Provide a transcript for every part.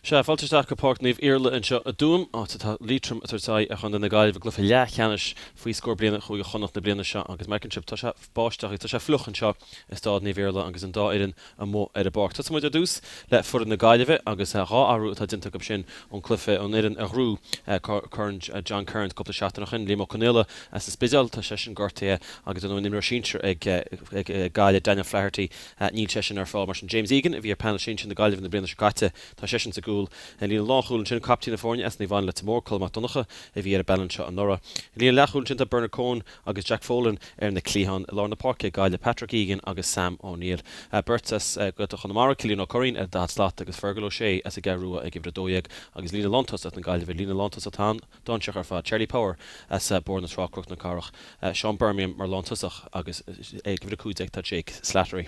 Sea, fáilte isteach go Páirc Naomh Iarlaith anseo i dTuaim, áit atá Liatroim ag tabhairt aghaidh ar chontae na Gaillimhe i gcluiche leathcheannais faoi scór bliana Chúige Chonnacht na bliana seo agus mar a fheiceann sibh tá sé báisteach agus tá sé fliuch anseo i Staid Naomh Iarlaith agus an dá fhoireann amuigh ar an bpáirc. Tosóidh muid ar dtús le foireann na Gaillimhe agus dhá athrú atá déanta acu sin ón cluiche, ón fhoireann a ghnóthaigh Corn John Kearns cúpla seachtain ó shin. Liam Ó Conaola as an Spidéal, tá seisean gortaithe agus ar ndóigh an imreoir sinsir ag Gaillimh, Daniel Flaherty, Níl seisean ar fáil. Mar sin, James Egan, a bhí ar phainéal sinsir na Gaillimhe na bliana seo caite, tá seisean sa gcúl. I líne lánchúil ansin, captaen na foirne as Naomh Anna Leitir Móir, Colm Mac Donncha, a bhí ar an bpainéal anseo anuraidh. I líne leathchúil ansin tá Bernard Coen agus Jack Folan ar na cliatháin. I lár na páirce ag Gaillimh, Patrick Egan agus Sam O'Neill. Beirt as Gaeltacht Chonamara, Cillian Ó Curraoin ar an daichead slat agus Fergal Ó Sé as an gCeathrú Rua ag uimhir 12. Agus líne lántosach na Gaillimhe, líne lántosach an-dainséarach ar fad, Charlie Power as Bóthar na Trá, Cnoc na Cathrach, Seán Bermingham mar lántosach agus ag uimhir 15 tá Jake Slattery.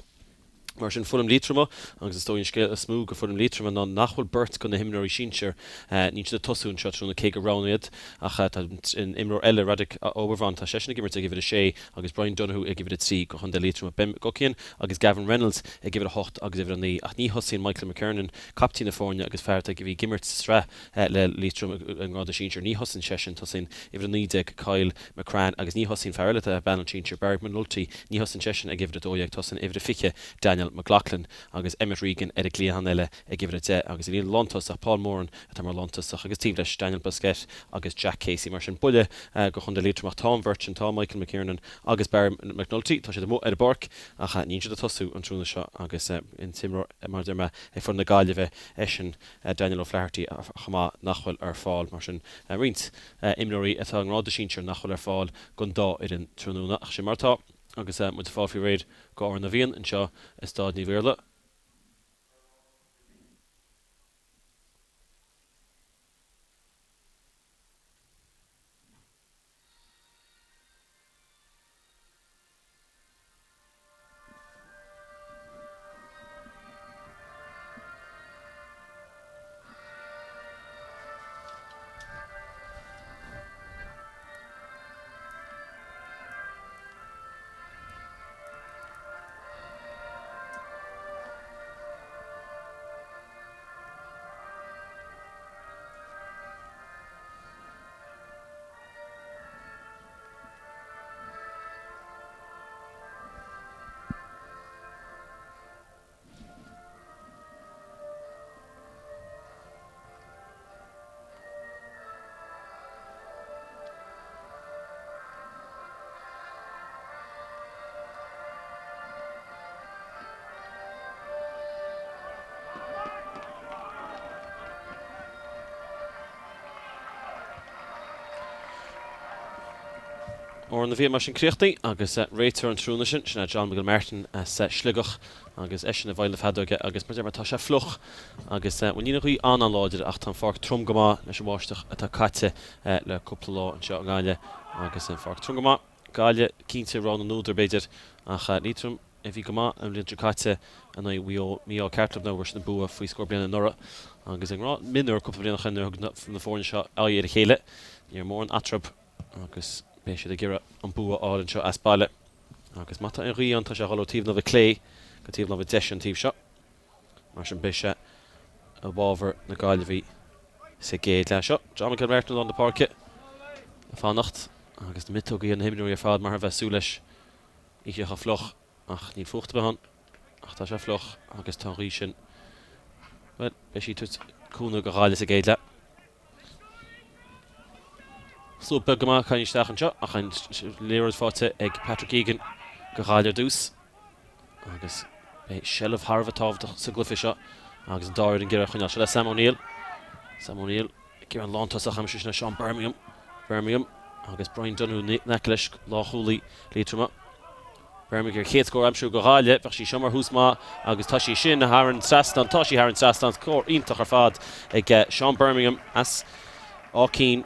Mar sin, foireann Liatroma, agus is dóigh an scéal is mó go foireann Liatroma ná nach bhfuil beirt de na himreoirí sinsir, níl siad ag tosú anseo tráthnóna cé gur roghnaíodh iad, ach tá an imreoir eile, Radek Obervan, tá seisean ag imirt ag uimhir 6 agus Brian Donoghue ag uimhir 3 go chontae Liatroma. Ben McGuckian agus Gavin Reynolds ag uimhir 8 agus uimhir 9 ach ní thosaíonn Michael McKernan, caiptín na foirne agus fear atá a bhí ag imirt sa sraith le Liatroim i ngrád a sinsir. Ní thosaíonn seisean, tosaíonn uimhir 19 Kyle McCrann agus ní thosaíonn fear eile atá ar phainéal sinsir, Barry McNulty, ní thosaíonn seisean ag uimhir 12, tosaíonn uimhir 20 Daniel McLaughlin agus Emmet Regan ar an gcliathán eile ag uimhir 10 agus i líne lántosach Paul Moran atá mar lántosach agus taobh leis Daniel Busquet agus Jack Casey. Mar sin buille go chontae Liatroma ach tá an bheirt sin, tá Michael McKiernan agus Barry McNulty, tá siad amuigh ar an bpáirc ach níl siad ag tosú an tráthnóna seo agus an t-imreoir mar a deir mé ag foireann na Gaillimhe eisean Daniel O'Flaherty chomh maith nach bhfuil ar fáil. Mar sin, roinnt imreoirí atá i ngrád a sinsir nach bhfuil ar fáil don dá fhoireann tráthnóna. Ach sin mar atá agus muid ag fáil faoi réir go Uair na bhFiann anseo i Staid Naomh Iarlaith. Uair na bhFiann mar sin críochnaithe agus réiteoir an tráthnóna sin, sin é John McGilmartin as Sligeach agus eisean i bhfeighil na feadóige agus mar a deir mé tá sé fliuch agus bhuel níl an ghaoth an-an-láidir ach tá an pháirc trom go maith leis an bháisteach atá caite le cúpla lá anseo i nGaillimh agus an pháirc trom go maith. Gaillimh cinnte rogha na n-údar b'fhéidir ach Liatroim a bhí go maith an bhliain seo caite in aghaidh Mhaigh Eo, Mí-Ádh ceart leo nó fuair siad an bua faoi scór bliana anuraidh agus i ngrád mionúr cúpla bliain ó shin nuair a thug na foirne seo aghaidh ar a chéile ní raibh mórán eatarthu agus beidh siad ag iarraidh an bua a fháil anseo as baile agus má tá aon ghaoth ann tá sé ag dul ó taobh na láimhe clé go taobh na láimhe deise an taobh seo. Mar sin beidh sé i bhfabhar na Gaillimhí sa gcéad leath seo. John McGilmartin i lár na páirce ag fanacht agus na miotógaí ar na himreoirí ar fad mar a bheifeá ag súil leis. Oíche chomh fliuch ach níl fuacht ar bith ann ach tá sé fliuch agus tá an ghaoth sin, bhuel, beidh sí ag tabhairt cúnamh do Ghaillimh sa gcéad leath. Slúb beag go maith caite isteach anseo ach an liathróid faighte ag Patrick Egan do Ghaillimh ar dtús agus beidh seilbh thar a bheith tábhachtach sa gcluiche seo agus an dá fhoireann ag iarraidh a choinneáil. Seo le Sam O'Neill. Sam O'Neill ag iarraidh an lántosach a aimsiú sin é Seán Bermingham. Bermingham agus Brian Donoghue in aice leis, lánchúlaí Liatroma. Bermingham ar chéad scór a aimsiú do Ghaillimh. Bheadh sí seo mar thús maith agus tá sí sin thar an trasnán. Tá sí thar an trasnán. Scór iontach ar fad ag Seán Bermingham as Áth Cinn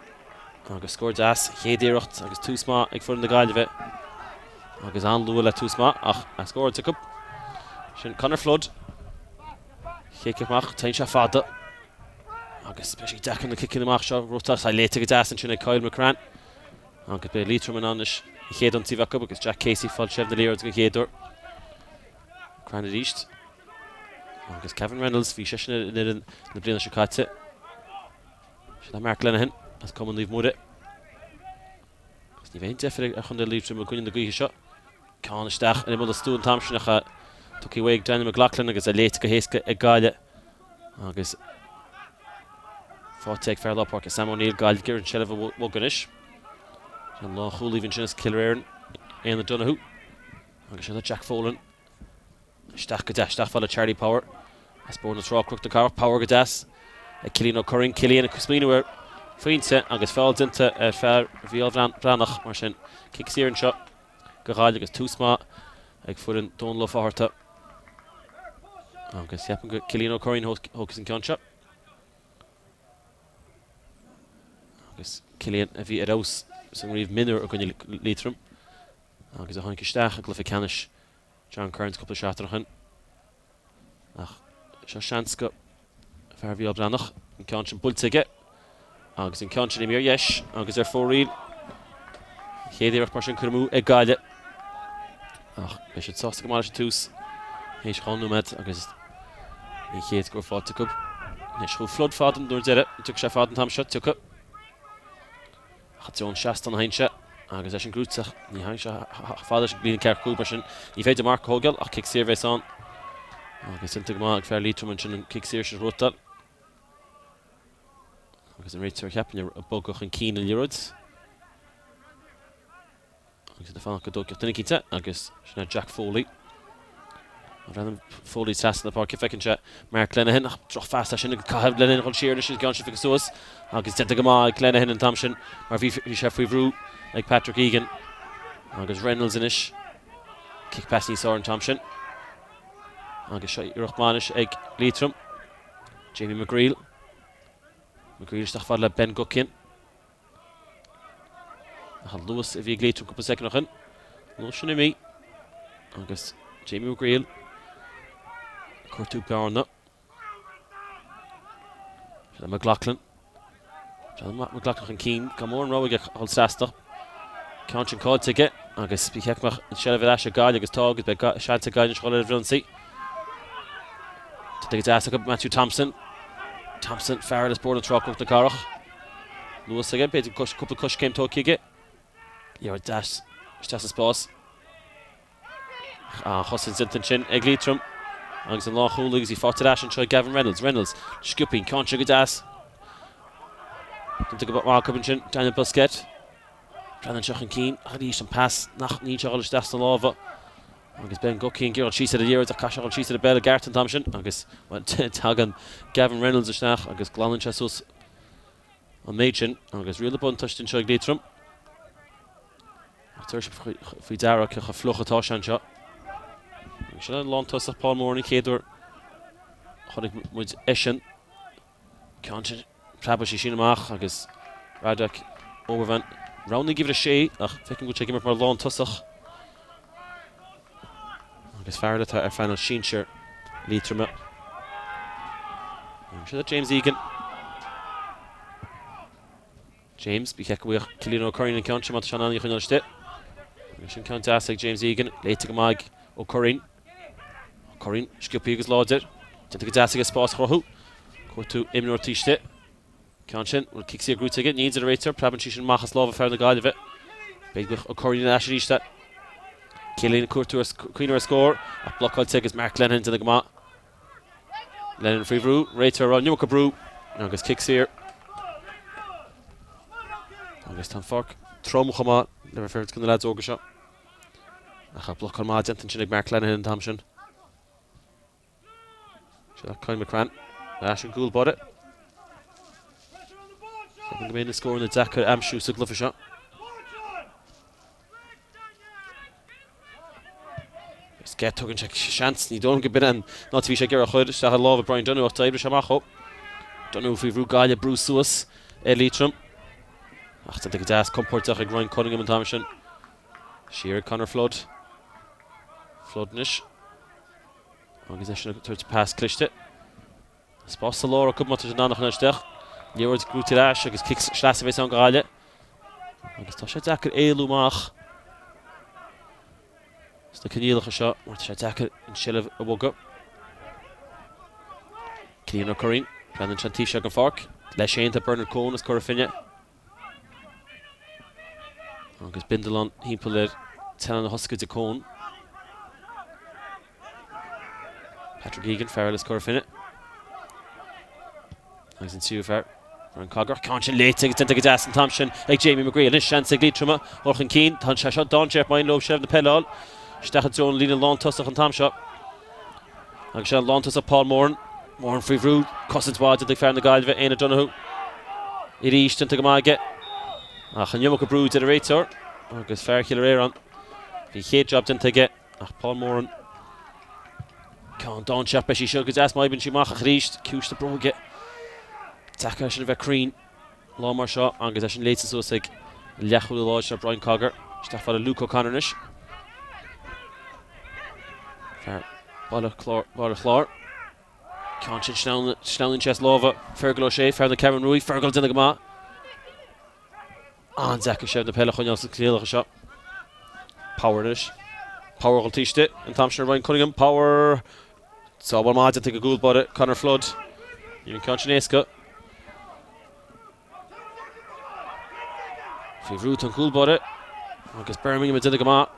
agus scór deas, chéad iarracht agus tús maith ag foireann na Gaillimhe agus an-luath le tús maith ach scór acu. Sin Conor Flood. Chic amach, téann sé fada agus beidh sé deacair na ciceanna amach seo a rota. Tá léite go deas ansin ag Kyle McCrann. Agus beidh Liatroim in ann anois an chéad ionsaí a bheith acu agus Jack Casey ag fáil seilbh na liathróide den chéad uair. McCrann arís. Agus Kevin Reynolds, bhí seisean ar an fhoireann na bliana seo caite. Sin é Mark Lenihan as Cumann Naomh Muire. Agus ní bheidh aon deifir ar Chontae Liatroma i gcoinne na gaoithe seo. Ceann isteach ar imeall an stua an t-am sin ach tugtha uaidh ag Daniel McLaughlin agus é léite go héasca ag Gaillimh. Agus faighte ag fear lár páirce Sam O'Neill, Gaillimh ag iarraidh an tseilbh a bhogadh anois. An lánchúlaí ansin as Killererin, Éanna Donoghue. Agus sin é Jack Folan. Isteach go deas, isteach fad le Charlie Power as Bóthar na Trá, Cnoc na Cathrach. Power go deas ag Cillian Ó Curraoin. Cillian ag smaoineamh ar phointe agus feall déanta ar fear Mhícheál Breathnach. Mar sin, cic saor anseo go Ghaillimh agus tús maith ag foireann Dónal Ó Fátharta. Agus ceapaim gur Cillian Ó Curraoin a thógfas an ceann seo. Agus Cillian a bhí ar fheabhas sa gcraobh mionúr i gcoinne Liatroim agus a tháinig isteach i gcluiche ceannais John Kearns cúpla seachtain ó shin. Ach seo seans go fear Mhícheál Breathnach, an ceann sin buailte aige agus an ceann sin imithe ar dheis agus ar fóraoil. An chéad iarracht mar sin curtha amú ag Gaillimh. Ach beidh siad sásta go maith leis an tús théis 2 nóiméad agus an chéad scór faighte acu. Anois chuaigh Flood fada an uair deiridh, an dtiocfaidh sé fada an t-am seo? Tiocfaidh. Ach i dtreo an seastáin a théann sé agus leis an gcrúiteach ní théann sé fada leis an líne ceathracha cúig mar sin ní féidir marc a thógáil ach cic saor a bheas ann agus déanta go maith ag fear Liatroma ansin an cic saor sin a ghnóthachtáil. Agus an réiteoir cheapfainn ag bogadh chun cinn an liathróid. Agus iad ag fanacht go dtógfadh duine eicínt é agus sin é Jack Foley. Bhreathnaíonn Foley trasna na páirce, feiceann sé Mark Lenihan ach drochphas é sin agus caithfidh Lenihan dhul siar anois an ceann sin a phiocadh suas agus déanta go maith ag Lenihan an t-am sin mar bhí sé faoi bhrú ag Patrick Egan agus Reynolds anois. Cic pas níos fearr an t-am sin. Agus seo iarracht maith anois ag Liatroim. Jamie McGreal. McGreal isteach fad le Ben Guckian. Ach an luas a bhí ag Liatroim cúpla soicind ó shin. An luas sin imithe. Agus Jamie McGreal ag cuartú bearna. Sin é McLaughlin. John McLaughlin chun cinn. Gan mórán rogha aige dhul trasna. Ceann sin caillte aige agus ba cheart go mbeadh an seilbh ar ais ag Gaillimh agus tá agus beidh seans ag Gaillimh anois dhul ar an bhfrionsaí. Tá go deas acu Matthew Thompson. Thompson, fear as Bóthar na Trá, Cnoc na Cathrach. Luas aige, b'fhéidir cúpla coiscéim tógtha aige. Liathróid deas isteach sa spás. An chosaint déanta ansin ag Liatroim. Agus an lánchúlaí agus í faighte ar ais anseo ag Gavin Reynolds. Reynolds, sciobtha, an ceann seo go deas. Déanta go maith acu ansin, Daniel Busquet. Breathnaíonn seo chun cinn ach arís an pas nach níl sé ag dul isteach sna lámha. Agus Ben Guckian ag iarraidh síos ar an liathróid ach caithfidh sé dhul síos ar an bpeil i gceart an t-am sin agus tagann Gavin Reynolds isteach agus glanann sé suas an méid sin agus riail an buntáiste anseo ag Liatroim. Ach tabharfaidh sibh faoi deara cé chomh fliuch atá sé anseo. Agus sin an lántosach Paul Moran an chéad uair a chonaic muid eisean. Ceann sin, preabadh sí sin amach agus Radek Oberman roghnaigh uimhir 6 ach feicim go bhfuil sé ag imirt mar lántosach. Agus fear eile atá ar phainéal sinsir Liatroma. Sin é James Egan. James, ba cheart go bhfaigheadh Cillian Ó Curraoin an ceann sin má tá sé in ann í a choinneáil istigh. Agus sin ceann deas ag James Egan, léite go maith ag Ó Curraoin. Ó Curraoin, sciobtha agus láidir. Déanta go deas aige spás a chruthú. Cuartú imreoir taobh istigh. Ceann sin, bhfuil cic saor gnóthaithe aige? Níl, deir an réiteoir. Preabann sí sin amach as lámha fear na Gaillimhe. B'fhéidir go bhfaigheadh Ó Curraoin ar ais arís é. Cillian ag cuartú cuimhneamh ar scór ach blocáilte agus Mark Lenihan déanamh go maith. Lenihan faoi bhrú, réiteoir ag rá an iomarca brú agus cic saor. Agus tá an pháirc trom chomh maith le bheith fair do na leaids óga seo. Ach blocáil maith déanta ansin ag Mark Lenihan an t-am sin. Seo Kyle McCrann ar ais an gcúl báire. Ceapaim go mbeidh na scóranna deacair a aimsiú sa gcluiche seo. Busquet tugann sé seans, ní dóigh liom go b'in an áit a bhí sé ag iarraidh a chur isteach i lámha Brian Donoghue ach d'oibrigh sé amach dhó. Donoghue faoi bhrú Gaillimh brú suas ar Liatroim. Ach déanta go deas compóirteach ag Ryan Cunningham an t-am sin. Siar ag Conor Flood. Flood anois. Agus eisean ag tabhairt pas cliste. Spás sa lár acu má tá siad in ann a choinneáil isteach. Liathróid gnóthaithe ar ais agus cic sleasa a bheas ann do Ghaillimh. Agus tá sé deacair éalú amach sna coinníollacha seo mar tá sé deacair an tseilbh a bhogadh. Cillian Ó Curraoin, breathnaíonn sé an taobh seo den pháirc. Leis féin tá Bernard Coen as Cora Finne. Agus bindealán thimpeall ar teannán a thosca de Coen. Patrick Egan, fear eile as Cora Finne. Agus an tríú fear, Brian Cogger. Ceann sin léite agus déanta go deas an t-am sin ag Jamie McGreal. Anois seans ag Liatroim a dhul chun cinn. Tá sé seo dainséarach má éiríonn leo seilbh na peile a fháil. Isteach i dtreo an líne lántosach an t-am seo. Agus sé an lántosach Paul Moran. Moran faoi bhrú. Cosaint mhaith déanta ag fear na Gaillimhe, Éanna Donoghue. Arís déanta go maith aige. Ach an iomarca brú deir an réiteoir. Agus fear Chill Réaráin. Bhí an chéad jab déanta aige. Ach Paul Moran, ceann dainséarach, beidh sí seo go deas má oibríonn sí amach ach arís, ciumhais na bróige. Deacair é sin a bheith cruinn lá mar seo agus é sin léite suas ag leathchúlaí láidir Brian Cogger. Isteach fada Luke O'Connor anois. Fear Baile Chláir. Ceann sin sleamhnaíonn sé as lámha Fergal O'Shea, fear na Ceathrún Rua, Fergal déanamh go maith. An-deacair seilbh na peile a choinneáil sna coinníollacha seo. Power anois. Power dhul taobh istigh an t-am sin ar Ryan Cunningham. Power! Sábháil maith déanta ag an gcúl báire Conor Flood. Ní raibh an ceann sin éasca. Faoi bhrú tá an cúl báire agus Birmingham ag déanamh go maith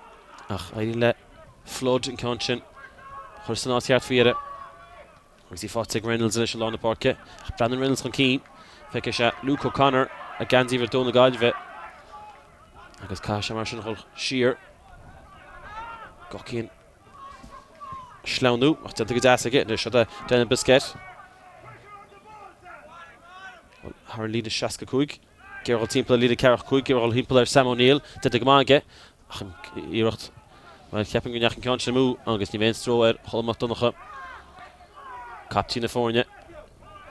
ach éiríonn le Flood an ceann sin a chur san áit cheart faoi dheireadh. Agus í faighte ag Reynolds anois i lár na páirce. Ach breathnaíonn Reynolds chun cinn. Feicfidh sé Luke O'Connor ag geansaí uimhir a dó na Gaillimhe. Agus caithfidh sé mar sin a dhul siar. Gocíonn sleamhnú ach déanta go deas aige. Anois seo Daniel Busquet. Thar an líne 65. Ag iarraidh dhul timpeall ar líne 45. Ag iarraidh dhul timpeall ar Sam O'Neill. Déanta go maith aige. Ach an iarracht, bhuel, cheapfainn go ndeachaigh an ceann sin amú agus ní bheidh aon stró ar Cholm Mac Donncha, captaen na foirne.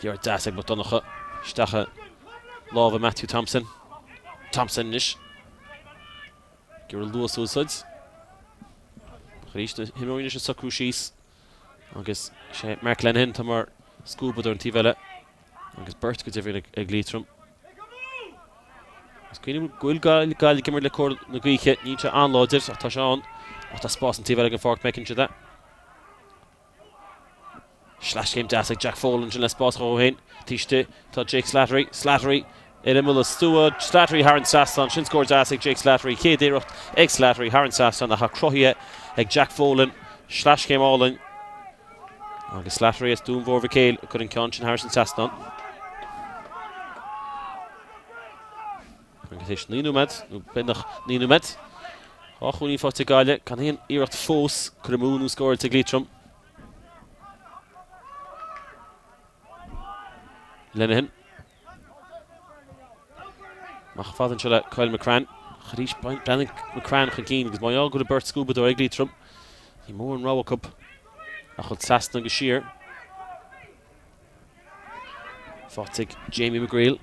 Iarracht deas ag Mac Donncha isteach i lámha Matthew Thompson. Thompson anois ag iarraidh luas a úsáid. Ach arís na himreoirí anois ag socrú síos agus sé Mark Lenihan atá mar scuabadóir an taobh eile. Agus beirt go deimhin ag Liatroim. Is cuimhin go bhfuil Gaillimh ag imirt le cóir na gaoithe. Níl sé an-láidir ach tá sé ann. Ach tá spás an taobh eile den pháirc, má fheiceann siad é. Sleaschéim deas ag Jack Folan ansin le spás a chruthú féin. Taobh istigh tá Jake Slattery. Slattery ar imeall an stua. Slattery thar an trasnán. Sin scór deas ag Jake Slattery. Chéad iarracht ag Slattery thar an trasnán ach cruthaithe ag Jack Folan. Sleaschéim álainn. Agus Slattery as Dún Mhór Mhic Éil ag cur an ceann sin thairis an trasnán. Agus théis 9 nóiméad, nó beagnach 9 nóiméad, 2 chúilín faighte ag Gaillimh, gan aon iarracht fós cur amú nó scóráilte ag Liatroim. Lenihan. Amach fada anseo le Kyle McCrann. Ach arís breathnaíonn McCrann chun cinn agus mar gheall go bhfuil beirt scuabadóir ag Liatroim, ní mór an rogha acu ach dhul trasna agus siar. Faighte ag Jamie McGreal.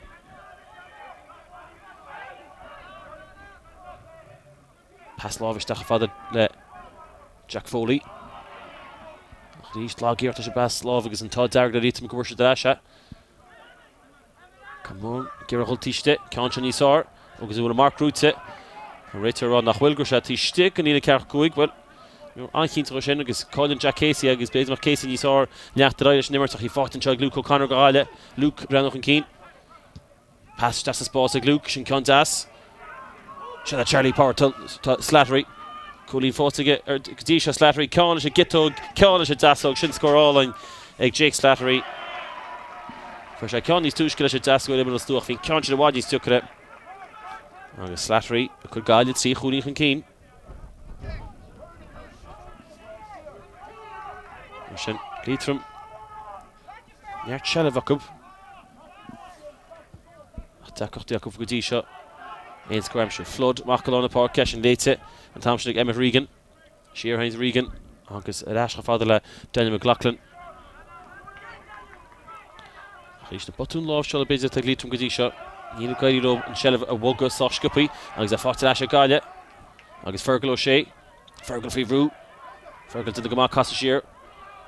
Pas láimhe isteach fada le Jack Foley. Ach arís lag-iarracht leis an bpas láimhe agus an t-ádh dearg le Liatroim go bhfuair siad ar ais é. Cameron ag iarraidh dhul taobh istigh, ceann seo níos fearr agus an bhfuil an marc gnóite? An réiteoir ag rá nach bhfuil, go raibh sé taobh istigh den líne 45. Bhuel, ní raibh an-chinnte dhe sin agus cailleann Jack Casey agus b'fhéidir go mbeadh Casey níos fearr leanacht ar aghaidh leis an imirt ach í faighte anseo ag Luke O'Connor do Ghaillimh. Luke breathnú chun cinn. Pas isteach sa spás ag Luke, sin ceann deas. Sin é Charlie Power, tá Slattery. Cúilín faighte aige go dtí seo Slattery, ceann leis an gciotóg, ceann leis an deasóg, sin scór álainn ag Jake Slattery. Fuair sé ceann níos túisce leis an deasóg ar imeall an stua ach bhí an ceann sin i bhfad níos deacaire. Agus Slattery ag cur Gaillimh 3 chúilín chun cinn. Mar sin, Liatroim. Neart seilbh acu. Ach deacrachtaí acu go dtí seo. Aon scór a aimsiú. Flood amach go lár na páirce, sin léite an t-am sin ag Emmet Regan. Siar théann Regan agus ar ais chomh fada le Daniel McLaughlin. Ach arís na botúin láimhseála b'fhéidir atá ag Liatroim go dtí seo. Níl ag éirí leo an tseilbh a bhogadh sách sciobtha agus é faighte ar ais ag Gaillimh. Agus Fergal O'Shea. Fergal faoi bhrú. Fergal déanta go maith casadh siar.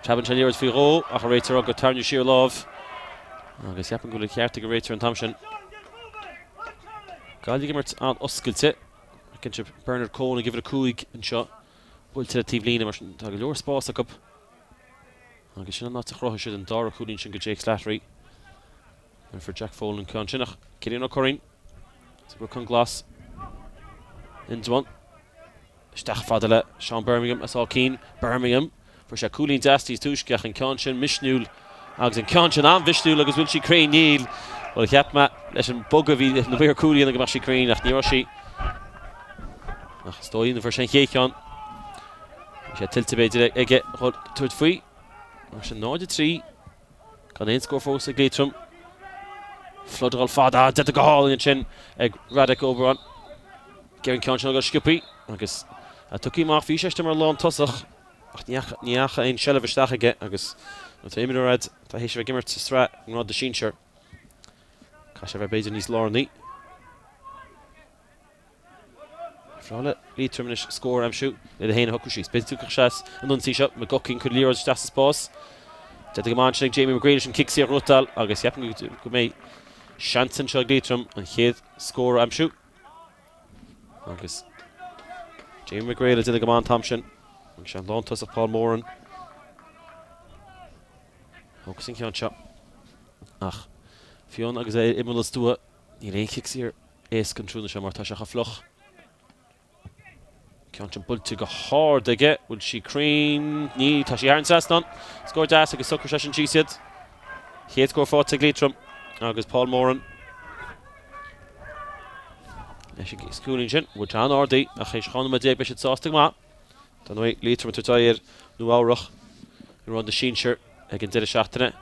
Preabann sé an liathróid faoi dhó ach an réiteoir ag rá gur tarraingíodh siar lámh. Agus ceapaim go bhfuil an ceart ag an réiteoir an t-am sin. Gaillimh ag imirt an-oscailte. Cinnte Bernard Coen ag uimhir 5 anseo. Buailte le taobh líne mar sin tá go leor spás acu. Agus sin an áit a chruthaigh siad an dara cúilín sin go Jake Slattery. Nuair a fuair Jack Folan an ceann sin ach Cillian Ó Curraoin sa gCnocán Glas Indreabhán isteach fada le Seán Bermingham as Áth Cinn. Bermingham, fuair sé cúilín deas níos túisce ach an ceann sin misniúil agus an ceann sin an-mhisniúil agus bhfuil sí cruinn? Níl. Bhuel cheap mé leis an bogadh a bhí na maor cúilín go mbeadh sí cruinn ach ní raibh sí. Ach is dóigh nuair a fuair sé an chéad cheann bhí sé tuillte b'fhéidir aige dhul tabhairt faoi. Mar sin 0-3 gan aon scór fós ag Liatroim. Flood ag dul fada, déanta go hálainn ansin ag Radek Oberon. Ag iarraidh an ceann sin a fháil sciobthaí agus a tugtha amach. Bhí sé istigh mar lántosach ach ní dheachaigh aon seilbh isteach aige agus tá imreoir agat atá théis a bheith ag imirt sa tsraith i ngrád na sinsear. Caithfidh sé a bheith b'fhéidir níos lárnaí. Breá le Liatroim anois scór a aimsiú le iad féin a shocrú síos. B'fhéidir go dtiocfadh sé an ionsaí seo. McGuckin ag cur liathróid isteach sa spás. Déanta go maith ansin ag Jamie McGrae leis an cic saor a ghnóthachtáil agus cheapfainn go mbeidh seans anseo ag Liatroim an chéad scór a aimsiú. Agus Jamie McGrae ag déanamh go maith an t-am sin. Agus sé an lántosach Paul Moran. Thógas an ceann seo. Ach Fionn agus é imeall an stua, níl aon chic saor éasca an tráthnóna seo mar tá sé chomh fliuch. Ceann sin buailte go hard aige. Bhfuil sí cruinn? Níl, tá sí thar an trasnán. Scór deas agus socróidh sé sin síos iad. Chéad scór faighte ag Liatroim agus Paul Moran leis an gcúilín sin. Bhuail sé an-ard í ach théis 12 nóiméad beidh siad sásta go maith. Dar ndóigh, Liatroim ag tabhairt aghaidh ar Nua Eabhrach i roinn na sinsear ag an deireadh seachtaine.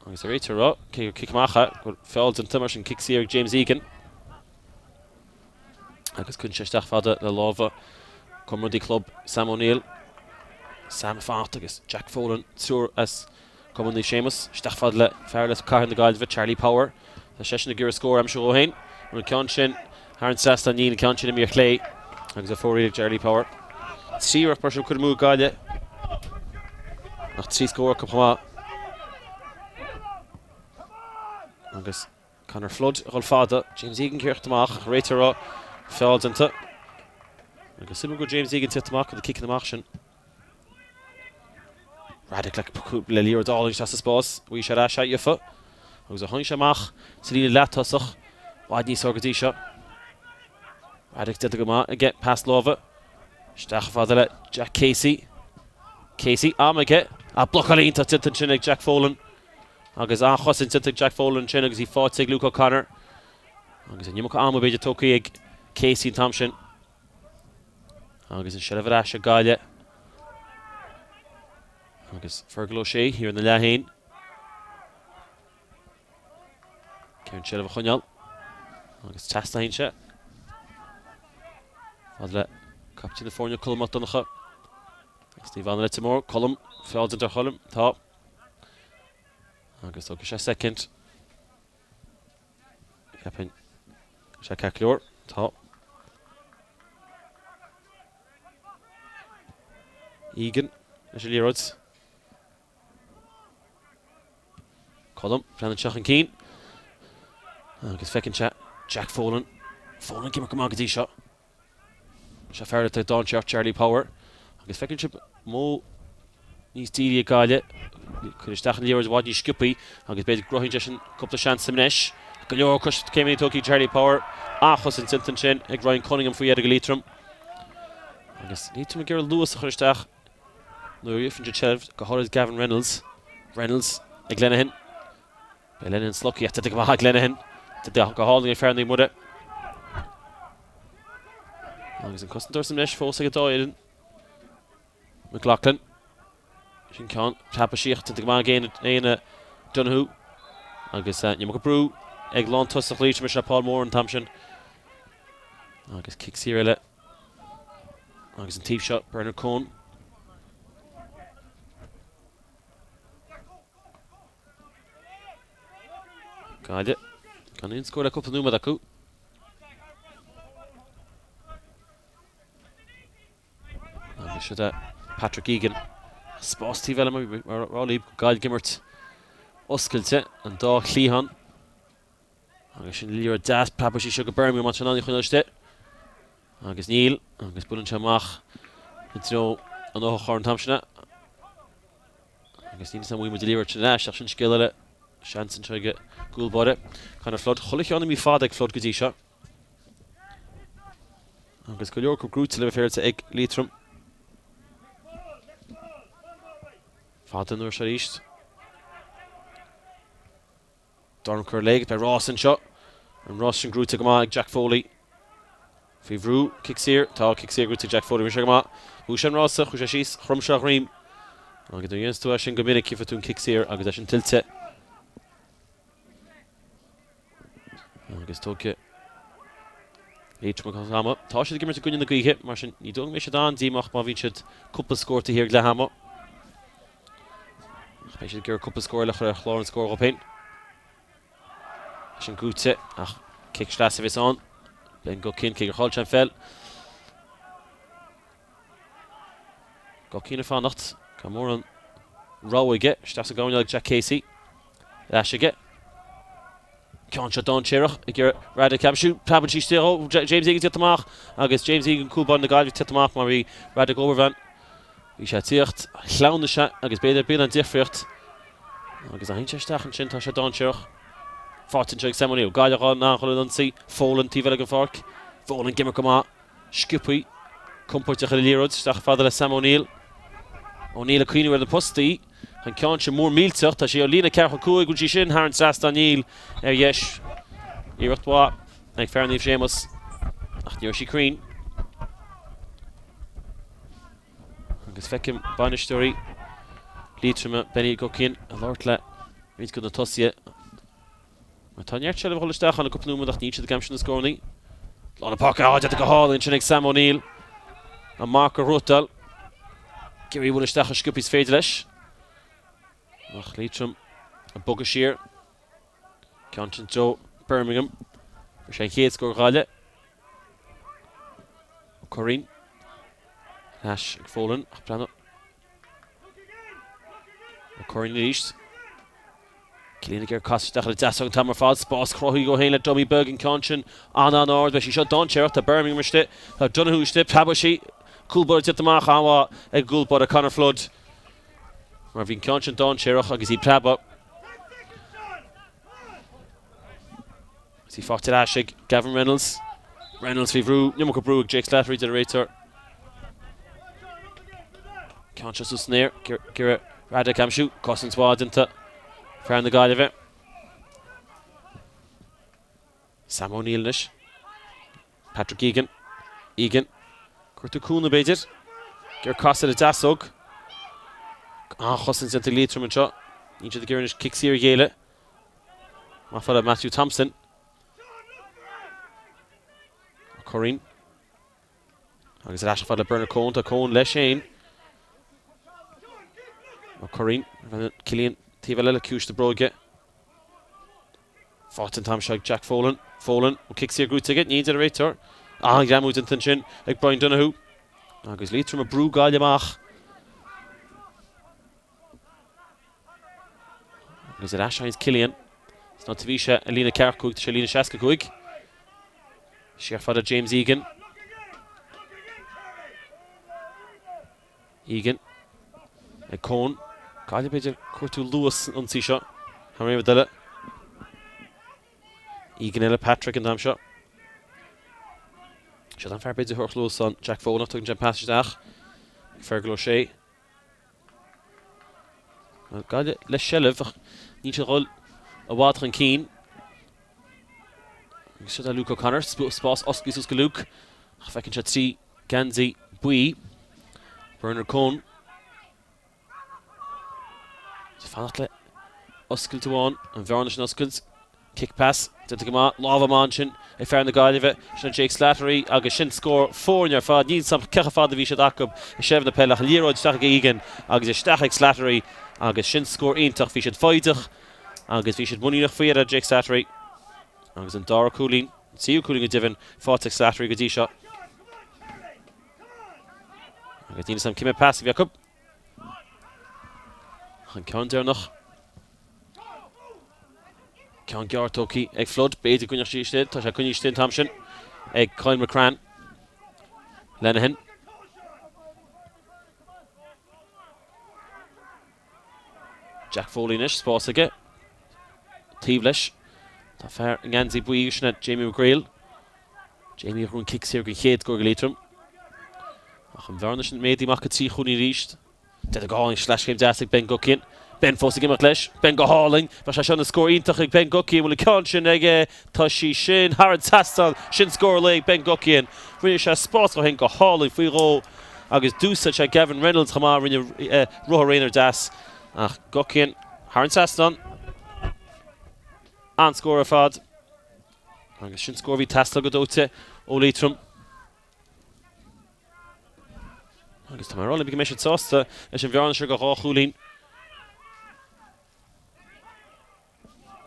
Agus ar réiteoir a rá, cé gur cic amach é, go bhfuil feall déanta mar sin cic saor ag James Egan. Agus cuireann sé isteach fada le lámha comrádaí club Sam O'Neill. Sam ag fanacht agus Jack Folan, triúr as Cumann Naomh Séamus, isteach fada le fear eile as Cathair na Gaillimhe, Charlie Power. Tá seisean ag iarraidh scór a aimsiú dhó féin. An ceann sin thar an trasnán, níl an ceann sin imithe ar chlé agus a fóraíl ag Charlie Power. Trí rud mar sin curtha amú ag Gaillimh ach trí scór acu chomh maith. Agus Conor Flood ag dul fada, James Egan ag tíocht amach ach réiteoir ag rá feall déanta. Agus suimiúil go James Egan tíocht amach chun na ciceanna amach sin. Radek le liathróid álainn isteach sa spás. Bhí sé ar ais gheofa agus a tháinig sé amach sa líne leath-tosach. I bhfad níos fearr go dtí seo. Radek déanta go maith aige. Pas láimhe. Isteach fada le Jack Casey. Casey, am aige. A blocáil iontach déanta ansin ag Jack Folan. Agus an-chosaint déanta ag Jack Folan ansin agus í faighte ag Luke O'Connor. Agus an iomarca ama b'fhéidir tógtha ag Casey an t-am sin. Agus an seilbh ar ais ag Gaillimh. Agus Fergal O'Shea thiar ina leath féin. Cé an seilbh a choinneáil. Agus trasna sé. Fad le captaen na foirne Colm Mac Donncha. Agus ní bhain le mór Colm feall déanta ar Cholm. Tá. Agus tógfaidh sé soicind. Cheapfainn. Sé ceart go leor. Tá. Egan leis an liathróid. Colm, breathnaíonn sé chun cinn. Agus feiceann sé Jack Folan. Folan ag imirt go maith go dtí seo. Sé fear atá ag dainséar Charlie Power agus feiceann sibh modh níos dírí ag Gaillimh. Cuir isteach an liathróid i bhfad níos sciobthaí agus b'fhéidir go gcruthaíonn sé sin cúpla seans anois. Go leor coiscéimeanna tógtha ag Charlie Power. An-chosaint déanta ansin ag Ryan Cunningham faoi dheireadh do Liatroim. Agus Liatroim ag iarraidh luas a chur isteach nuair a fhaigheann siad seilbh, go háirid Gavin Reynolds. Reynolds ag Lenihan. Beidh Lenihan slogtha ach déanta go maith ag Lenihan. Déanta go hálainn ag fear Naomh Muire. Agus an cosantóir san mbreis fós ag an dá fhoireann. McLaughlin. Sin ceann ceaptha síoch déanta go maith ag Éanna Donoghue. Agus an iomarca brú ag lántosach Liatroim is ea Paul Moran an t-am sin. Agus cic saor eile. Agus an taobh seo Bernard Cohn. Gaillimh gan aon scór le cúpla nóiméad acu. Agus siod é Patrick Egan. Spás taobh eile mar rá libh Gaillimh ag imirt oscailte an dá chliathán. Agus sin liathróid deas preabadh sí seo go Birmingham an sin í a choinneáil istigh. Agus níl, agus buaileann sé amach i dtreo an otharchairr an t-am sin. Agus níl 'fhios a'm an bhfaighidh muid an liathróid sin ar ais ach sin scéal eile. Seans anseo ag an gcúl báire. Conor Flood, chuile cheann imithe fada ag Flood go dtí seo. Agus go leor acu gnóite le bheith féaráilte ag Liatroim. Fada an uair seo arís. Dorn curtha léi, beidh rás anseo. An rás sin gnóite go maith ag Jack Foley. Faoi bhrú, cic saor, tá cic saor gnóite ag Jack Foley, rinne sé go maith. Bhuaigh sé an rása, chuaigh sé síos, chrom sé a dhroim. Agus nuair a dhéanas tú é sin go minic, gheobhaidh tú an cic saor agus é sin tuillte. Agus tógtha Liatroim a gcuid ama. Tá siad ag imirt i gcoinne na gaoithe, mar sin ní dóigh go mbeidh siad an-díomách má bhíonn siad cúpla scór taobh thiar ag leath ama. Ach beidh siad ag iarraidh cúpla scór eile a chur ar chlár an scóir dhóibh féin. Sin gnóite ach cic sleasa a bheas ann. Ben Guckian, cé gur chaill sé an pheil. Guckian ag fanacht. Gan mórán rogha aige. Isteach sa gcoirnéal ag Jack Casey. Ar ais aige. Ceann seo dainséarach ag iarraidh Radek a aimsiú. Preabann sí isteach ó James Egan tíocht amach agus James Egan cúl báire na Gaillimhe tíocht amach mar bhí Radek Oberman. Bhí sé ag tíocht, shleamhnaigh sé agus b'fhéidir b'in an difríocht. Agus a théann sé isteach ansin tá sé dainséarach. Faighte anseo ag Sam O'Neill. Gaillimh in ann a dhul ina n-ionsaí. Folan taobh eile den pháirc. Folan ag imirt go maith. Sciobthaí. Compóirteach ar an liathróid. Isteach fada le Sam O'Neill. O'Neill ag cuimhniú ar na postaí. An ceann sin mór millteach. Tá sé ó líne 45. Bhfuil sí sin thar an trasnán? Níl. Ar dheis. Iarracht mhaith ag fear Naomh Séamus. Ach ní raibh sí cruinn. Agus feicim bainisteoirí Liatroma, Benny Guckian, ag labhairt le roinnt de na tosaithe. Mar tá neart seilbh a dhul isteach ann i gcúpla nóiméad ach níl siad ag aimsiú na scóranna. Lár na páirce déanta go hálainn ansin ag Sam O'Neill. An marc a ghnóthachtáil. Ag iarraidh a bhualadh isteach chomh sciobtha is féidir leis. Ach Liatroim ag bogadh siar. Ceann sin Joe Birmingham. Fuair sé an chéad scór Ghaillimh. Ó Curraoin. Ar ais ag Folan ach breathnaigh. Ó Curraoin arís. Cillian ag iarraidh casadh isteach ar an deasóg an t-am ar fad. Spás cruthaithe dhó féin le dummy beag an ceann sin an-an-ard. Beidh sí seo dainséarach. Tá Birmingham istigh. Tá Donoghue istigh. Preabadh sí. Cúl báire tite amach an-mhaith ag an gcúl báire Conor Flood. Mar bhí an ceann sin dainséarach agus í preabadh. Is í faighte ar ais ag Gavin Reynolds. Reynolds faoi bhrú, an iomarca brú ag Jake Slattery deir an réiteoir. Ceann seo suas san aer, ag iarraidh Radek a aimsiú, cosaint mhaith déanta fear na Gaillimhe. Sam O'Neill anois. Patrick Egan. Egan. Cuartú cúnamh b'fhéidir. Ag iarraidh casadh ar an deasóg. An-chosaint déanta ag Liatroim anseo. Níl siad ag iarraidh anois cic saor a ghéilleadh. Maith fada Matthew Thompson. Ó Curraoin. Agus ar ais fada le Bernard Coen. Tá Coen leis féin. Ó Curraoin. Cillian taobh eile le ciumhais na bróige. Faighte an t-am seo ag Jack Folan. Folan, an cic saor gnóite aige, níl deir an réiteoir. An-ghreamú déanta ansin ag Brian Donoghue. Agus Liatroim ag brú Gaillimh amach. Agus ar ais ag Cillian. San áit a bhí sé i líne 45, tá sé i líne 65. Siar fada James Egan. Egan ag Coen. Gaillimh b'fhéidir ag cuartú luas san ionsaí seo thar aon rud eile. Egan eile Patrick an t-am seo. Seo an fear b'fhéidir a thabharfadh luas ann Jack Folan ach tugann sé an pas isteach ag Fergal O'Shea. Gaillimh le seilbh ach níl siad ag dul i bhfad chun cinn. Agus seo Luke O'Connor, spás oscailte suas go Luke ach feiceann sé 3 geansaí buí. Bernard Coen. Ag fanacht le oscailt amháin, an bhearna sin oscailt. Kick pass, déanta go maith, lámh amach ansin ag fear na Gaillimhe, sin Jake Slattery agus sin scór foirne ar fad. Níl 's a'm cé chomh fada a bhí siad acu i seilbh na peile ach an liathróid isteach ag Egan agus isteach ag Slattery agus sin scór iontach. Bhí siad foighdeach agus bhí siad muiníneach faoi ar Jake Slattery agus an dara cúilín, an tríú cúilín go deimhin, faighte ag Slattery go dtí seo. Agus níl 's a'm cé mhéad pas a bhí acu. An ceann deireanach. Ceann gearr tógtha ag Flood, b'fhéidir go gcoinneodh sí istigh, tá sé coinnithe istigh an t-am sin ag Kyle McCrann. Lenihan. Jack Foley anois, spás aige. Taobh leis, tá fear i ngeansaí buí agus sin é Jamie McGrail. Jamie a ghnóthaigh an cic saor don chéad scór do Liatroim. Ach an bhearna sin méadaithe amach go 3 chúilín arís. Déanta go hálainn, sleaschéim deas ag Ben Guckian. Ben fós ag imeacht leis. Ben go hálainn. Bheadh sé seo ina scór iontach ag Ben Guckian. Bhfuil an ceann sin aige? Tá sí sin thar an trasnán. Sin scór an lae ag Ben Guckian. Rinne sé spás dhó féin go hálainn faoi dhó agus d'úsáid sé Gavin Reynolds chomh maith a rinne ruathar aonair deas. Ach Guckian thar an trasnán. An-scór ar fad. Agus sin scór a bhí ag teastáil go dóite ó Liatroim. Agus tá mé ag rá libh go mbeidh siad sásta leis an bhearna seo de dhá chúilín.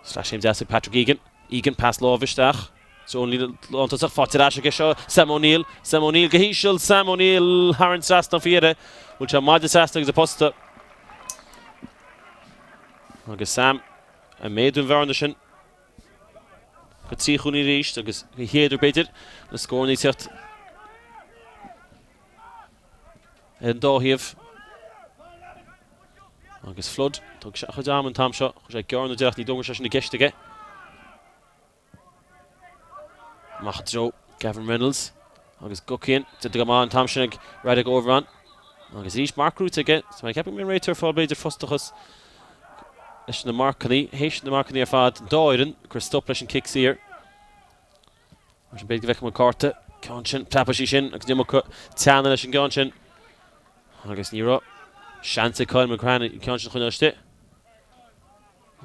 Sleaschéim deas ag Patrick Egan. Egan pas láimhe isteach. So an líne lántosach faighte ar ais aige seo Sam O'Neill. Sam O'Neill go híseal. Sam O'Neill thar an trasnán faoi dheireadh. Bhuail sé maide trasna agus an posta. Agus Sam ag méadú an bhearna sin. Go 3 chúilín arís agus an chéad uair b'fhéidir na scóranna ag teacht ar an dá thaobh. Agus Flood, thug sé a chuid ama an t-am seo, chuir sé gearr nó deireach, ní dóigh go raibh sé sin i gceist aige. Amach i dtreo Gavin Reynolds agus Guckian, déanta go maith an t-am sin ag Radek Overman. Agus arís marc gnóthaithe aige, so mé ag ceapadh go mbeidh an réiteoir ag fáil b'fhéidir frustrachas leis na marcanna, théis na marcanna ar fad, an dá fhoireann ag cur stop leis an cic saor. Mar sin b'fhéidir go bhfeicfidh muid cárta, ceann sin, preabfaidh sí sin agus an iomarca teanna leis an gceann sin. Agus ní raibh seans ag Kyle McGrath an ceann sin a choinneáil istigh.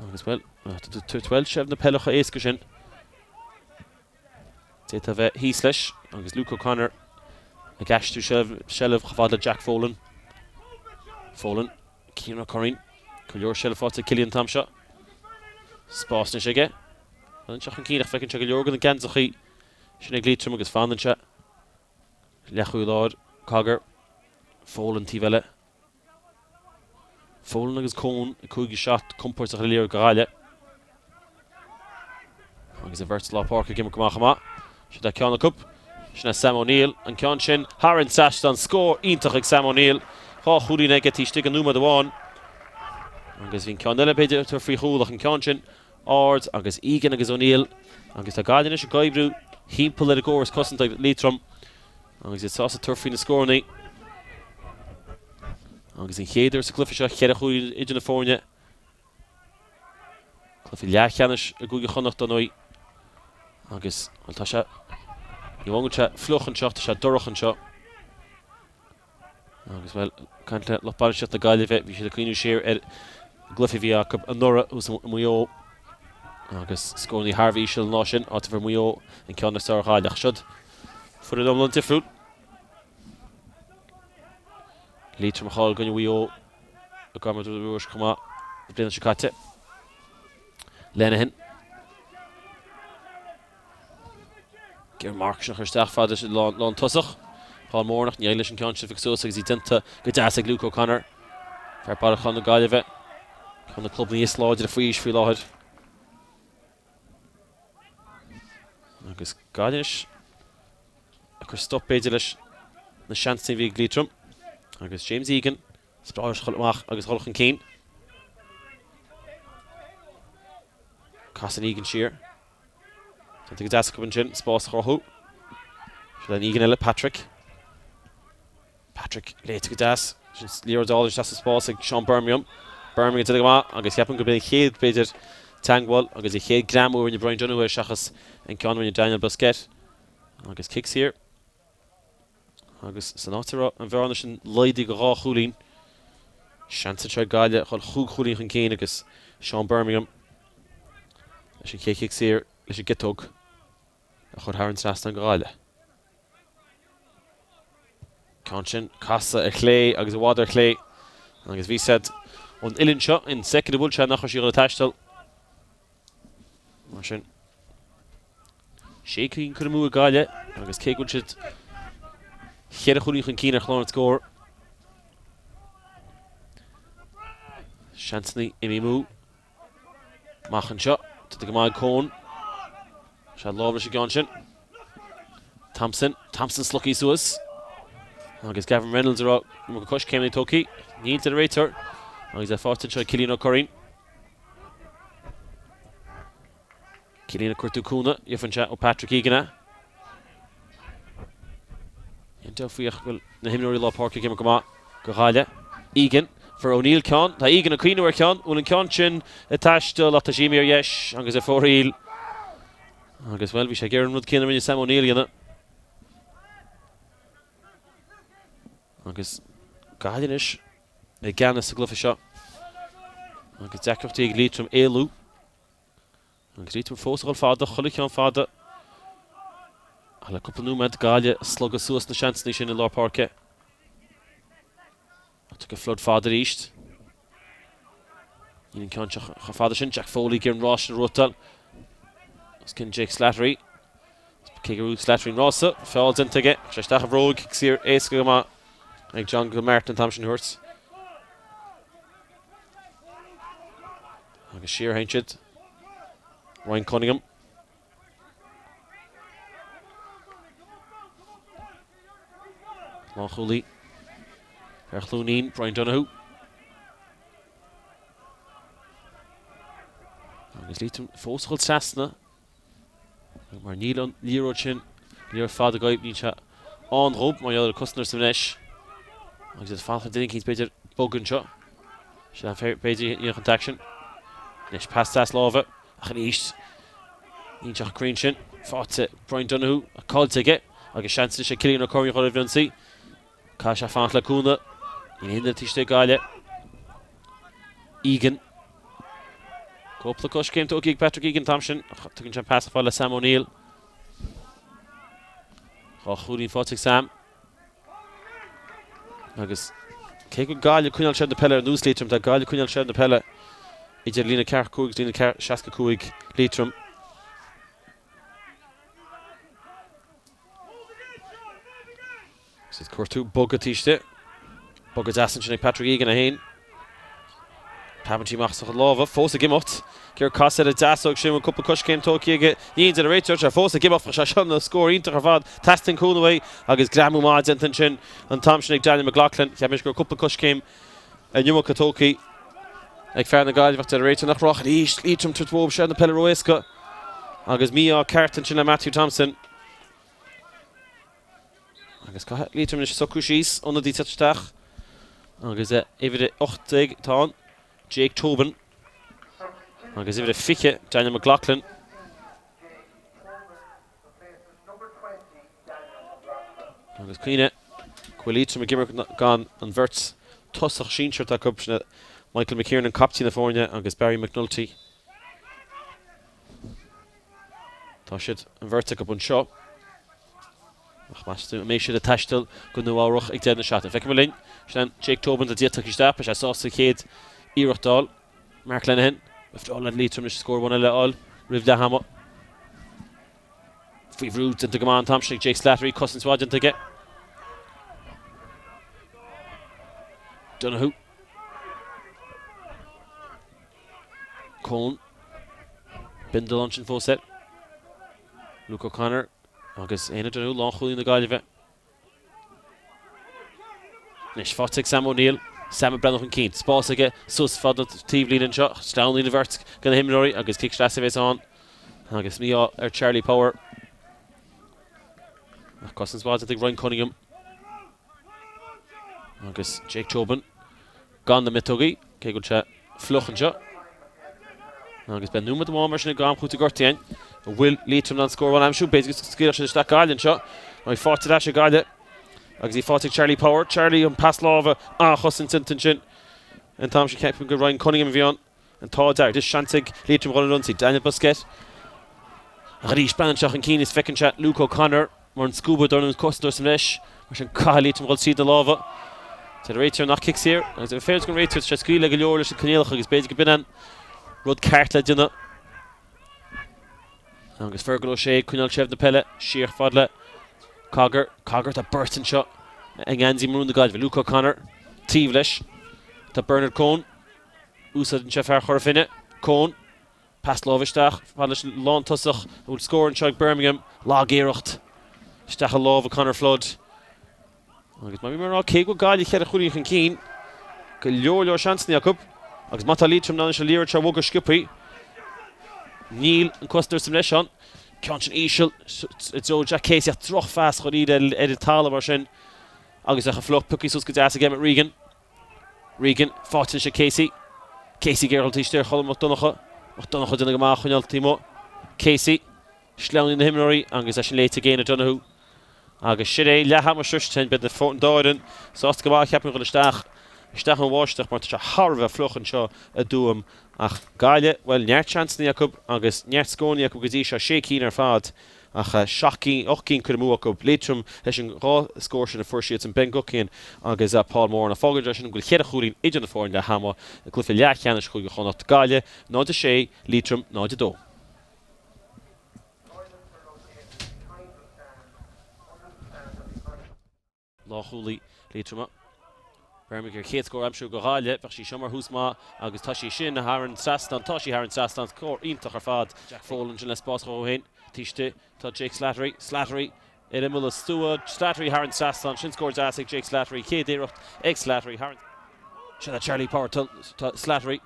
Agus bhuel, tabhairt bhuel seilbh na peileacha éasca sin. D'fhéadfá a bheith thíos leis agus Luke O'Connor ag aistriú seilbh chomh fada le Jack Folan. Folan, Cian Ó Curraoin, go leor seilbh faighte ag Cillian an t-am seo. Spás anois aige. Fanann sé chun cinn ach feiceann sé go leor de na geansachaí sin ag Liatroim agus fanann sé. Leathchúlaí láir, Cogger, Folan taobh eile. Folan agus Coen ag 5 7 compóirteach ar an liathróid do Ghaillimh. Agus an bheirt lár páirce ag imirt go maith chomh maith. Siod é ceann acu. Sin é Sam O'Neill. An ceann sin thar an trasnán. Scór iontach ag Sam O'Neill. Dhá chúilín aige taobh istigh de nóiméad amháin. Agus bhí an ceann eile b'fhéidir ag tabhairt faoi chúl ach an ceann sin ard agus Egan agus O'Neill agus tá Gaillimh anois ag oibriú thimpeall ar an gcóras cosanta ag Liatroim. Agus iad sásta tabhairt faoi na scóranna. Agus an chéad uair sa gcluiche seo, cheithre chúilín idir na foirne. Cluiche leathcheannais i gCúige Chonnacht, dar ndóigh. Agus, bhuel, tá sé, ní amháin go bhfuil sé fliuch anseo, tá sé dorcha anseo. Agus, bhuel, caint le lucht bainistíochta na Gaillimhe, bhí siad ag cuimhniú siar ar an gcluiche a bhí acu anuraidh thuas i Maigh Eo. Agus scóranna thar a bheith íseal an lá sin, áit a bhfuair Maigh Eo an ceann is fearr ar Ghaillimh. Ach siod foireann iomlán difriúil. Liatroim a chaill i gcoinne Mhaigh Eo i gCorn Mhic Ruairí chomh maith an bhliain seo caite. Lenihan. Ag iarraidh an marc sin a chur isteach fada leis an lán tosach. Paul Moran ach ní éiríonn leis an ceann sin a phiocadh suas agus í déanta go deas ag Luke O'Connor. Fear baile na Gaillimhe. Ceann de na clubanna is láidre faoi aois faoi láthair. Agus Gaillimh ag cur stop b'fhéidir leis na seansanna a bhí ag Liatroim. Agus James Egan, is breá leis dhul amach agus dhul chun cinn. Casann Egan siar. Déanta go deas acu ansin, spás a chruthú. Seo an Egan eile, Patrick. Patrick léite go deas. Sin liathróid álainn isteach sa spás ag Seán Bermingham. Bermingham déanta go maith agus ceapaim gurb é an chéad, b'fhéidir, teagmháil agus an chéad greamú a rinne Brian Donoghue seachas an ceann a rinne Daniel Busquet. Agus cic saor. Agus san áit a raibh an bhearna sin laghdaithe go dhá chúilín, seans anseo ag Gaillimh a dhul chúig chúilín chun cinn agus Seán Bermingham leis an chéad chic saor leis an gciotóg a chur thar an trasnán do Ghaillimh. Ceann sin casadh ar chlé agus i bhfad ar chlé agus bhí siad ón uillinn seo an soicind a bhuail sé nach raibh sí ag dul ag taisteal. Mar sin, sé cúilín curtha amú ag Gaillimh agus cé go bhfuil siad cheithre chúilín chun cinn ar chlár an scóir, seansanna imithe amú. Amach anseo, déanta go maith ag Coen. Sé lámh leis an gceann sin. Thompson, Thompson slogtha suas. Agus Gavin Reynolds a rá go coiscéimeanna tógtha. Níl, deir an réiteoir. Agus é faighte anseo ag Cillian Ó Curraoin. Cillian ag cuartú cúnamh, gheobhann sé ó Patrick Egan é. Aon dabht faoi ach go bhfuil na himreoirí lár páirce ag imirt go maith do Ghaillimh. Egan, fuair O'Neill ceann, tá Egan ag cuimhneamh ar cheann, bhfuil an ceann sin ag taisteal ach tá sé imithe ar dheis agus ar fóraoil. Agus bhuel, bhí sé ag iarraidh an rud céanna a rinne Sam O'Neill a dhéanamh. Agus Gaillimh anois i gceannas sa gcluiche seo. Agus deacrachtaí ag Liatroim éalú. Agus Liatroim fós ag dul fada, chuile cheann fada. Ach le cúpla nóiméad Gaillimh ag slogadh suas na seansanna sin i lár páirce. Ach tugtha Flood fada arís. Níl an ceann seo chomh fada sin. Jack Foley ag iarraidh an rás sin a bhuachtáil. Os cionn Jake Slattery. Cé go raibh Slattery an rása, feall déanta aige. Sé isteach a bhróig, saor éasca go maith ag John Gilmartin an t-am sin a thabhairt. Agus siar a théann siad. Ryan Cunningham. Lánchúlaí ar Chluainín, Brian Donoghue. Agus Liatroim fós ag dul trasna. Mar níl an liathróid sin, liathróid fada agaibh, níl sé ann dhób mar gheall ar cosantóir sa mbreis. Agus iad fanacht le duine eicínt b'fhéidir bog anseo. Sin an fear b'fhéidir a dhéanfadh an t-aicsean. Anois pas deas láimhe ach arís níl sé chomh cruinn sin. Faighte Brian Donoghue ach caillte aige agus seans anois ag Cillian Ó Curraoin a dhul ar ionsaí. Caithfidh sé fanacht le cúnamh. Níl aon duine taobh istigh ag Gaillimh. Egan. Cúpla coiscéim tógtha ag Patrick Egan an t-am sin. Tugann sé an pas fada le Sam O'Neill. Dá chúilín faighte ag Sam. Agus cé go Gaillimh ag coinneáil seilbh na peile ar nós Liatroim, tá Gaillimh ag coinneáil seilbh na peile idir líne 45 agus líne 65 Liatroim. Agus iad ag cuartú bogadh taobh istigh. Bogadh deas ansin ag Patrick Egan é féin. Preabann sí amach as a chuid lámha, fós ag imeacht. Ag iarraidh casadh ar an deasóg sin, bhfuil cúpla coiscéim tógtha aige. Níl, deir an réiteoir, sé fós ag imeacht, bheadh sé seo ina scór iontach ar fad. Teastaíonn cúnamh uaidh agus greamú maith déanta ansin an t-am sin ag Daniel McLaughlin. Cheap mise go raibh cúpla coiscéim an iomarca tógtha ag fear na Gaillimhe ach deir an réiteoir nach raibh. Arís, Liatroim tabhairt uathu seilbh na peile ró-éasca agus mí-ádh ceart ansin le Matthew Thompson. Agus caithfidh Liatroim anois socrú síos, ionadaí teacht isteach agus uimhir 18 atá ann, Jake Tobin, agus uimhir 20, Daniel McLaughlin. Agus cuimhnigh go bhfuil Liatroim ag imirt gan an bheirt tosach sinsir atá acu, sin Michael McKiernan, captaen na foirne, agus Barry McNulty. Tá siad, an bheirt acu, anseo. Ach meas tú an mbeidh siad ag taisteal go Nua Eabhrach ag deireadh na seachtaine? Feicfidh muid linn. Sin an Jake Tobin atá díolta isteach. Beidh sé sásta a chéad iarracht a fháil. Mark Lenihan. Ba bhreá le Liatroim anois scór amháin eile a fháil roimh leath ama. Faoi bhrú déanta go maith an t-am sin ag Jake Slattery. Cosaint mhaith déanta aige. Donoghue. Coen. Bindal ansin fós air. Luke O'Connor agus Éanna Donoghue, lánchúlaí na Gaillimhe. Anois faighte ag Sam O'Neill. Sam ag breathnú chun cinn. Spás aige suas fad na taobhlíne anseo. Sleamhnaíonn an bheirt de na himreoirí agus cic sleasa a bheas ann. Agus mí-ádh ar Charlie Power. Ach cosaint mhaith déanta ag Ryan Cunningham. Agus Jake Tobin. Gan na miotógaí, cé go bhfuil sé fliuch anseo. Agus beidh nóiméad amháin mar sin ag am cúiteamh gortaithe againn. An bhfuil Liatroim in ann scór amháin a aimsiú? B'fhéidir go scaoilfeadh siad isteach Gaillimh anseo. Í faighte ar ais ag Gaillimh agus í faighte ag Charlie Power. Charlie, an pas láimhe, an-chosaint déanta ansin. An t-am sin ceapaim gur Ryan Cunningham a bhí ann. An t-ádh dearg. Anois seans ag Liatroim dhul ar ionsaí. Daniel Busquet. Ach arís, breathnaíonn sé chun cinn is feiceann sé Luke O'Connor mar an scuabadóir nó an cosantóir sa mbreis. Mar sin caithfidh Liatroim dhul tríd na lámha. Deir an réiteoir nach cic saor. Agus in fairness don réiteoir, tá sé ag scaoileadh go leor leis na coinníollacha agus b'fhéidir go b'in an rud ceart le déanamh. Agus Fergal O'Shea ag coinneáil seilbh na peile siar fad le Cogger. Cogger, tá beirt anseo i ngeansaí marún na Gaillimhe. Luke O'Connor taobh leis. Tá Bernard Coen. Úsáideann sé fear Chora Finne, Coen. Pas láimhe isteach, fad leis an lántosach a bhfuil scór anseo ag Birmingham. Lag-iarracht isteach i lámha Conor Flood. Agus mar bhí mé ag rá, cé go bhfuil Gaillimh cheithre chúilín chun cinn, Go leor leor seansanna acu agus má tá Liatroim in ann an liathróid seo a bhogadh sciobthaí, níl an cosantóir sa mbreis ann. Ceann sin íseal i dtreo Jack Casey ach drochphas dáiríre ar an talamh mar sin agus é chomh fliuch pioctha suas go deas ag Emmet Regan. Regan faighte anois ag Casey. Casey ag iarraidh dul taobh istigh ar Cholm Mac Donncha. Mac Donncha ag déanamh go maith á choinneáil taobh amuigh. Casey. Sleamhnaíonn na himreoirí agus é sin léite ag Éanna Donoghue. Agus sin é, leath ama sroiste, beidh an dá fhoireann sásta go maith, ceapaim, dhul isteach, isteach an bháisteach mar tá sé thar a bheith fliuch anseo i dTuaim. Ach Gaillimh, bhuel, neart seansanna acu agus neart scóranna acu go dtí seo, sé cinn ar fad ach seacht gcinn, ocht gcinn curtha amú acu. Liatroim leis an dhá scór sin a fuair siadsan, Ben Guckian agus Paul Moran. Ach fágann sé sin go bhfuil cheithre chúilín idir na foirne leath ama i gcluiche leathcheannais Chúige Chonnacht. Gaillimh 0-6, Liatroim 0-2. Lánchúlaí Liatroma. Bheirimid ar chéad scór a aimsiú do Ghaillimh. Bheadh sí seo mar thús maith agus tá sí sin thar an trasnán. Tá sí thar an trasnán. Scór iontach ar fad. Jack Folan ansin le spás dhó féin. Taobh istigh tá Jake Slattery. Slattery ar imeall an stua. Slattery thar an trasnán. Sin scór deas ag Jake Slattery. Chéad iarracht ag Slattery thar an. Sin é Charlie Power. Tá Slattery.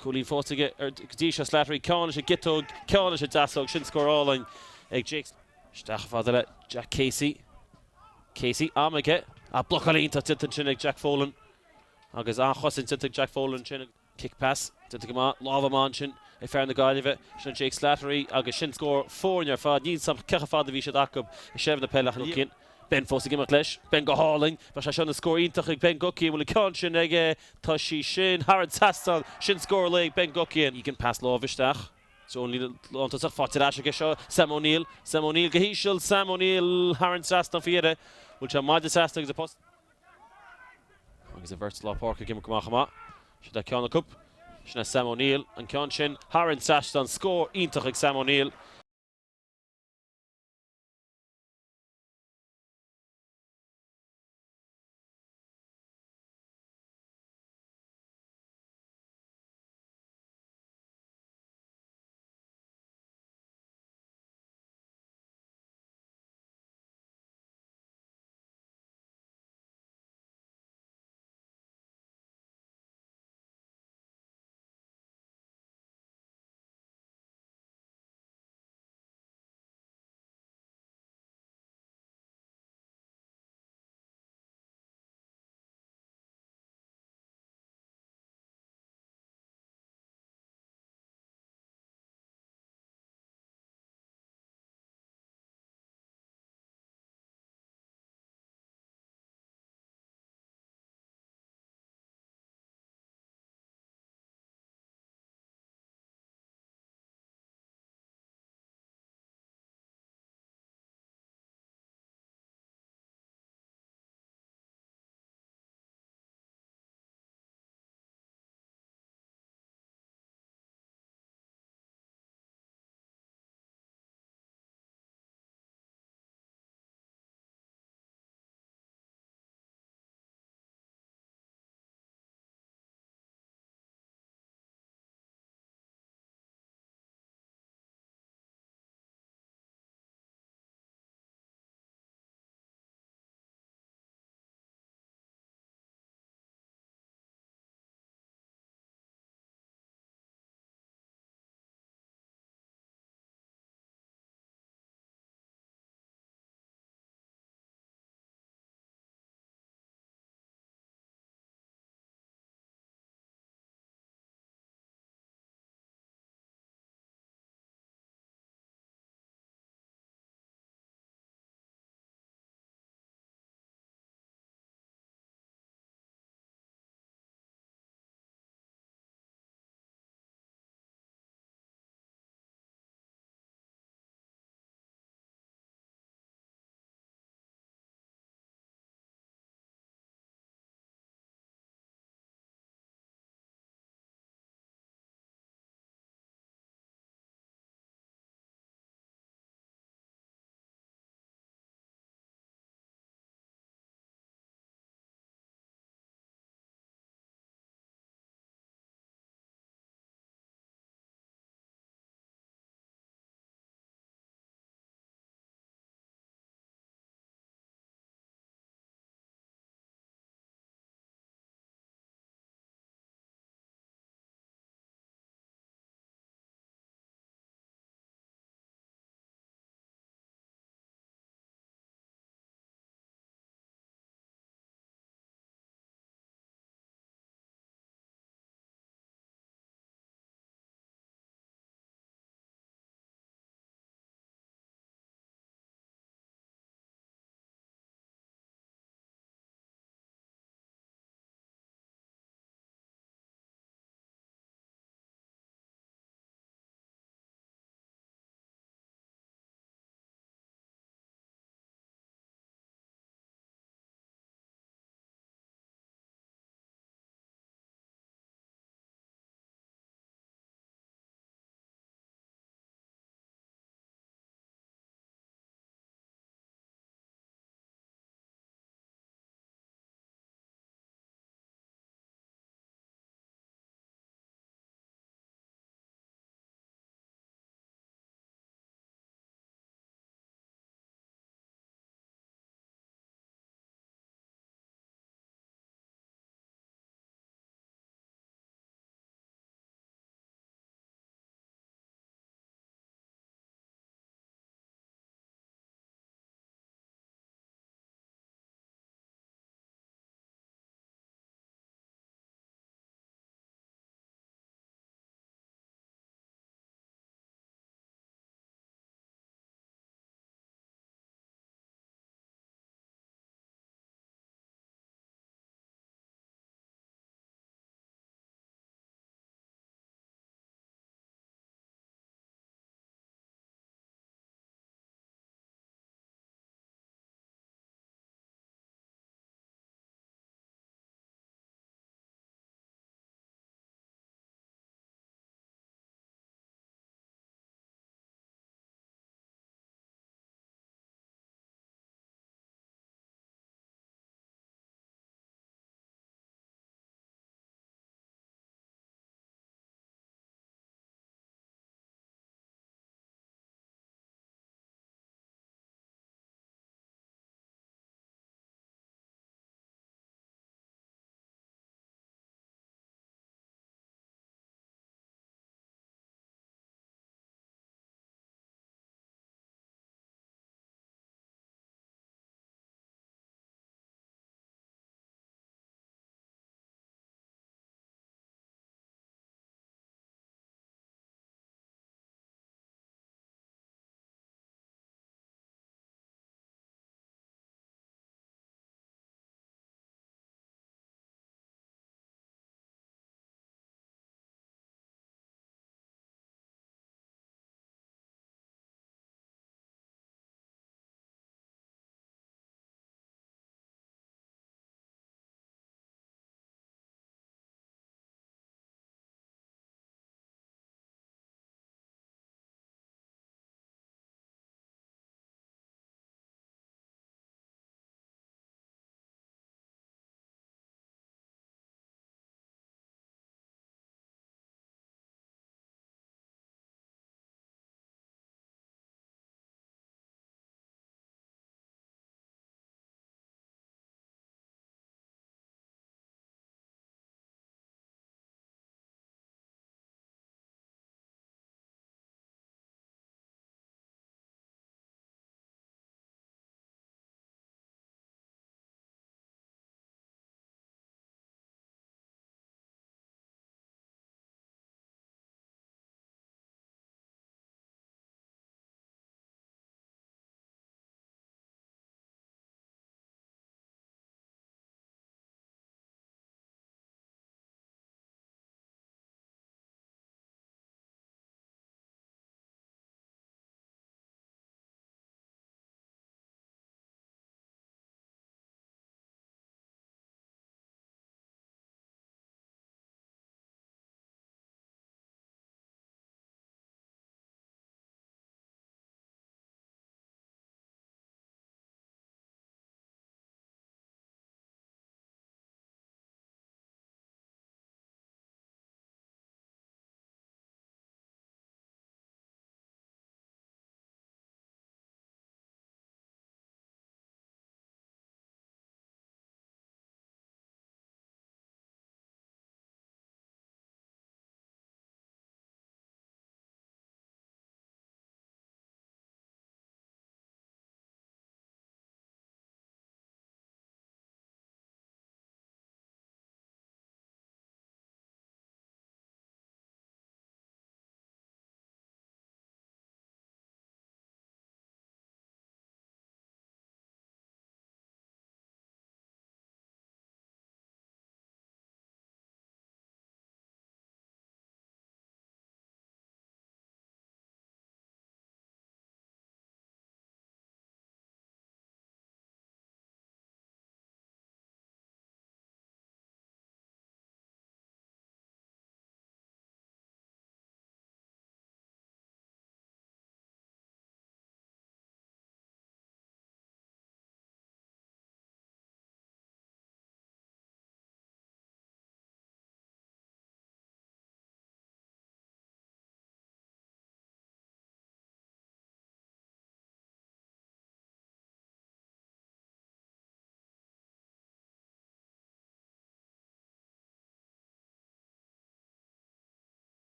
Cúilín fós aige go dtí seo. Slattery. Ceann leis an gciotóg. Ceann leis an deasóg. Sin scór álainn ag Jake. Isteach fada le Jack Casey. Casey. Am aige. Ah, blocáil iontach déanta ansin ag Jack Folan. Agus an-chosaint déanta ag Jack Folan ansin. Cic pas déanta go maith, lámh maith ansin ag fear na Gaillimhe, sin Jake Slattery agus sin scór foirne ar fad. Níl 's a'm cé chomh fada a bhí siad acu i seilbh na peile ach Guckian. Ben fós ag imeacht leis. Ben go hálainn. Bheadh sé seo ina scór iontach ag Ben Guckian. Bhfuil an ceann sin aige? Tá sí sin thar an trasnán. Sin scór an lae ag Ben Guckian. Egan pas láimhe isteach. Ón líne lántosach faighte ar ais aige seo Sam O'Neill. Sam O'Neill go híseal. Sam O'Neill thar an trasnán faoi dheireadh. Bhfuil sé maide trasna agus an post. Agus an bheirt lár páirce ag imirt go maith chomh maith. Siod é ceann acu. Sin é Sam O'Neill. An ceann sin thar an trasnán. Scór iontach ag Sam O'Neill.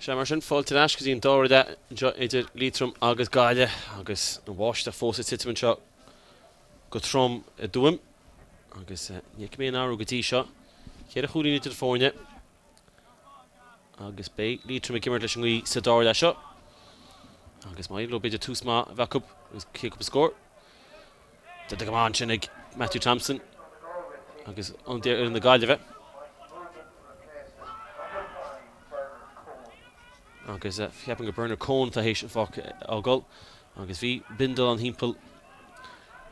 Sea, mar sin, fáilte ar ais go dtí an dara leath anseo idir Liatroim agus Gaillimh agus an bháisteach fós ag titim anseo go trom i dTuaim agus ní fheicim aon athrú go dtí seo. Cheithre chúilín idir na foirne agus beidh Liatroim ag imirt leis an ngaoth sa dara leath seo agus má éiríonn leo b'fhéidir tús maith a bheith acu agus chéad cúpla scór. Déanta go maith ansin ag Matthew Thompson agus ionadaí ar fhoireann na Gaillimhe. Agus ceapaim gur Bernard Cohn atá théis an pháirc a fhágáil agus bhí bindealán thimpeall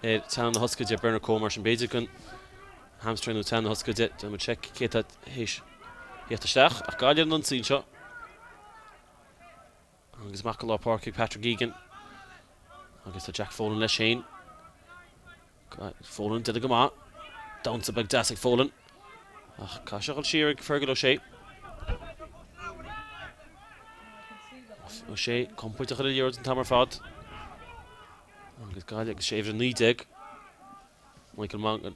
ar teannán na hioscaide Bernard Cohn mar sin b'fhéidir gur hamstring nó teannán na hioscaide déanfaidh muid seic cé atá théis theacht isteach ach Gaillimh ar an ionsaí anseo. Agus amach go lár páirce ag Patrick Egan. Agus tá Jack Folan leis féin. Folan déanta go maith. Damhsa beag deas ag Folan. Ach caithfidh sé dhul siar ag Fergal O'Shea. O'Shea compordach ar an liathróid an t-am ar fad. Agus Gaillimh agus sé uimhir 19. Michael Mongan.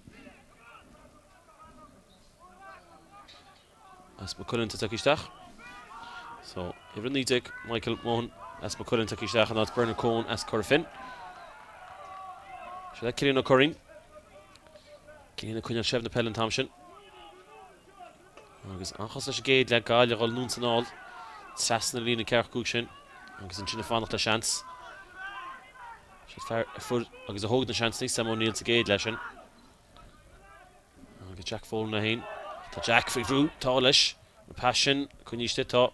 As Maigh Cuilinn atá tagtha isteach. So, uimhir 19, Michael Mohan as Maigh Cuilinn tagtha isteach in áit Bernard Cohn as Cora Finne. Seo le Cillian Ó Curraoin. Cillian ag coinneáil seilbh na peile an t-am sin. Agus an-chosúil leis an gcéad leath Gaillimh ag dul anonn is anall trasna na líne 45 sin agus ansin ag fanacht le seans. Siad fear a fuair agus a thóg na seansanna, Sam O'Neill sa gcéad leath sin. Agus Jack Folan é féin. Tá Jack faoi bhrú. Tá leis. An pas sin coinnithe istigh. Tá.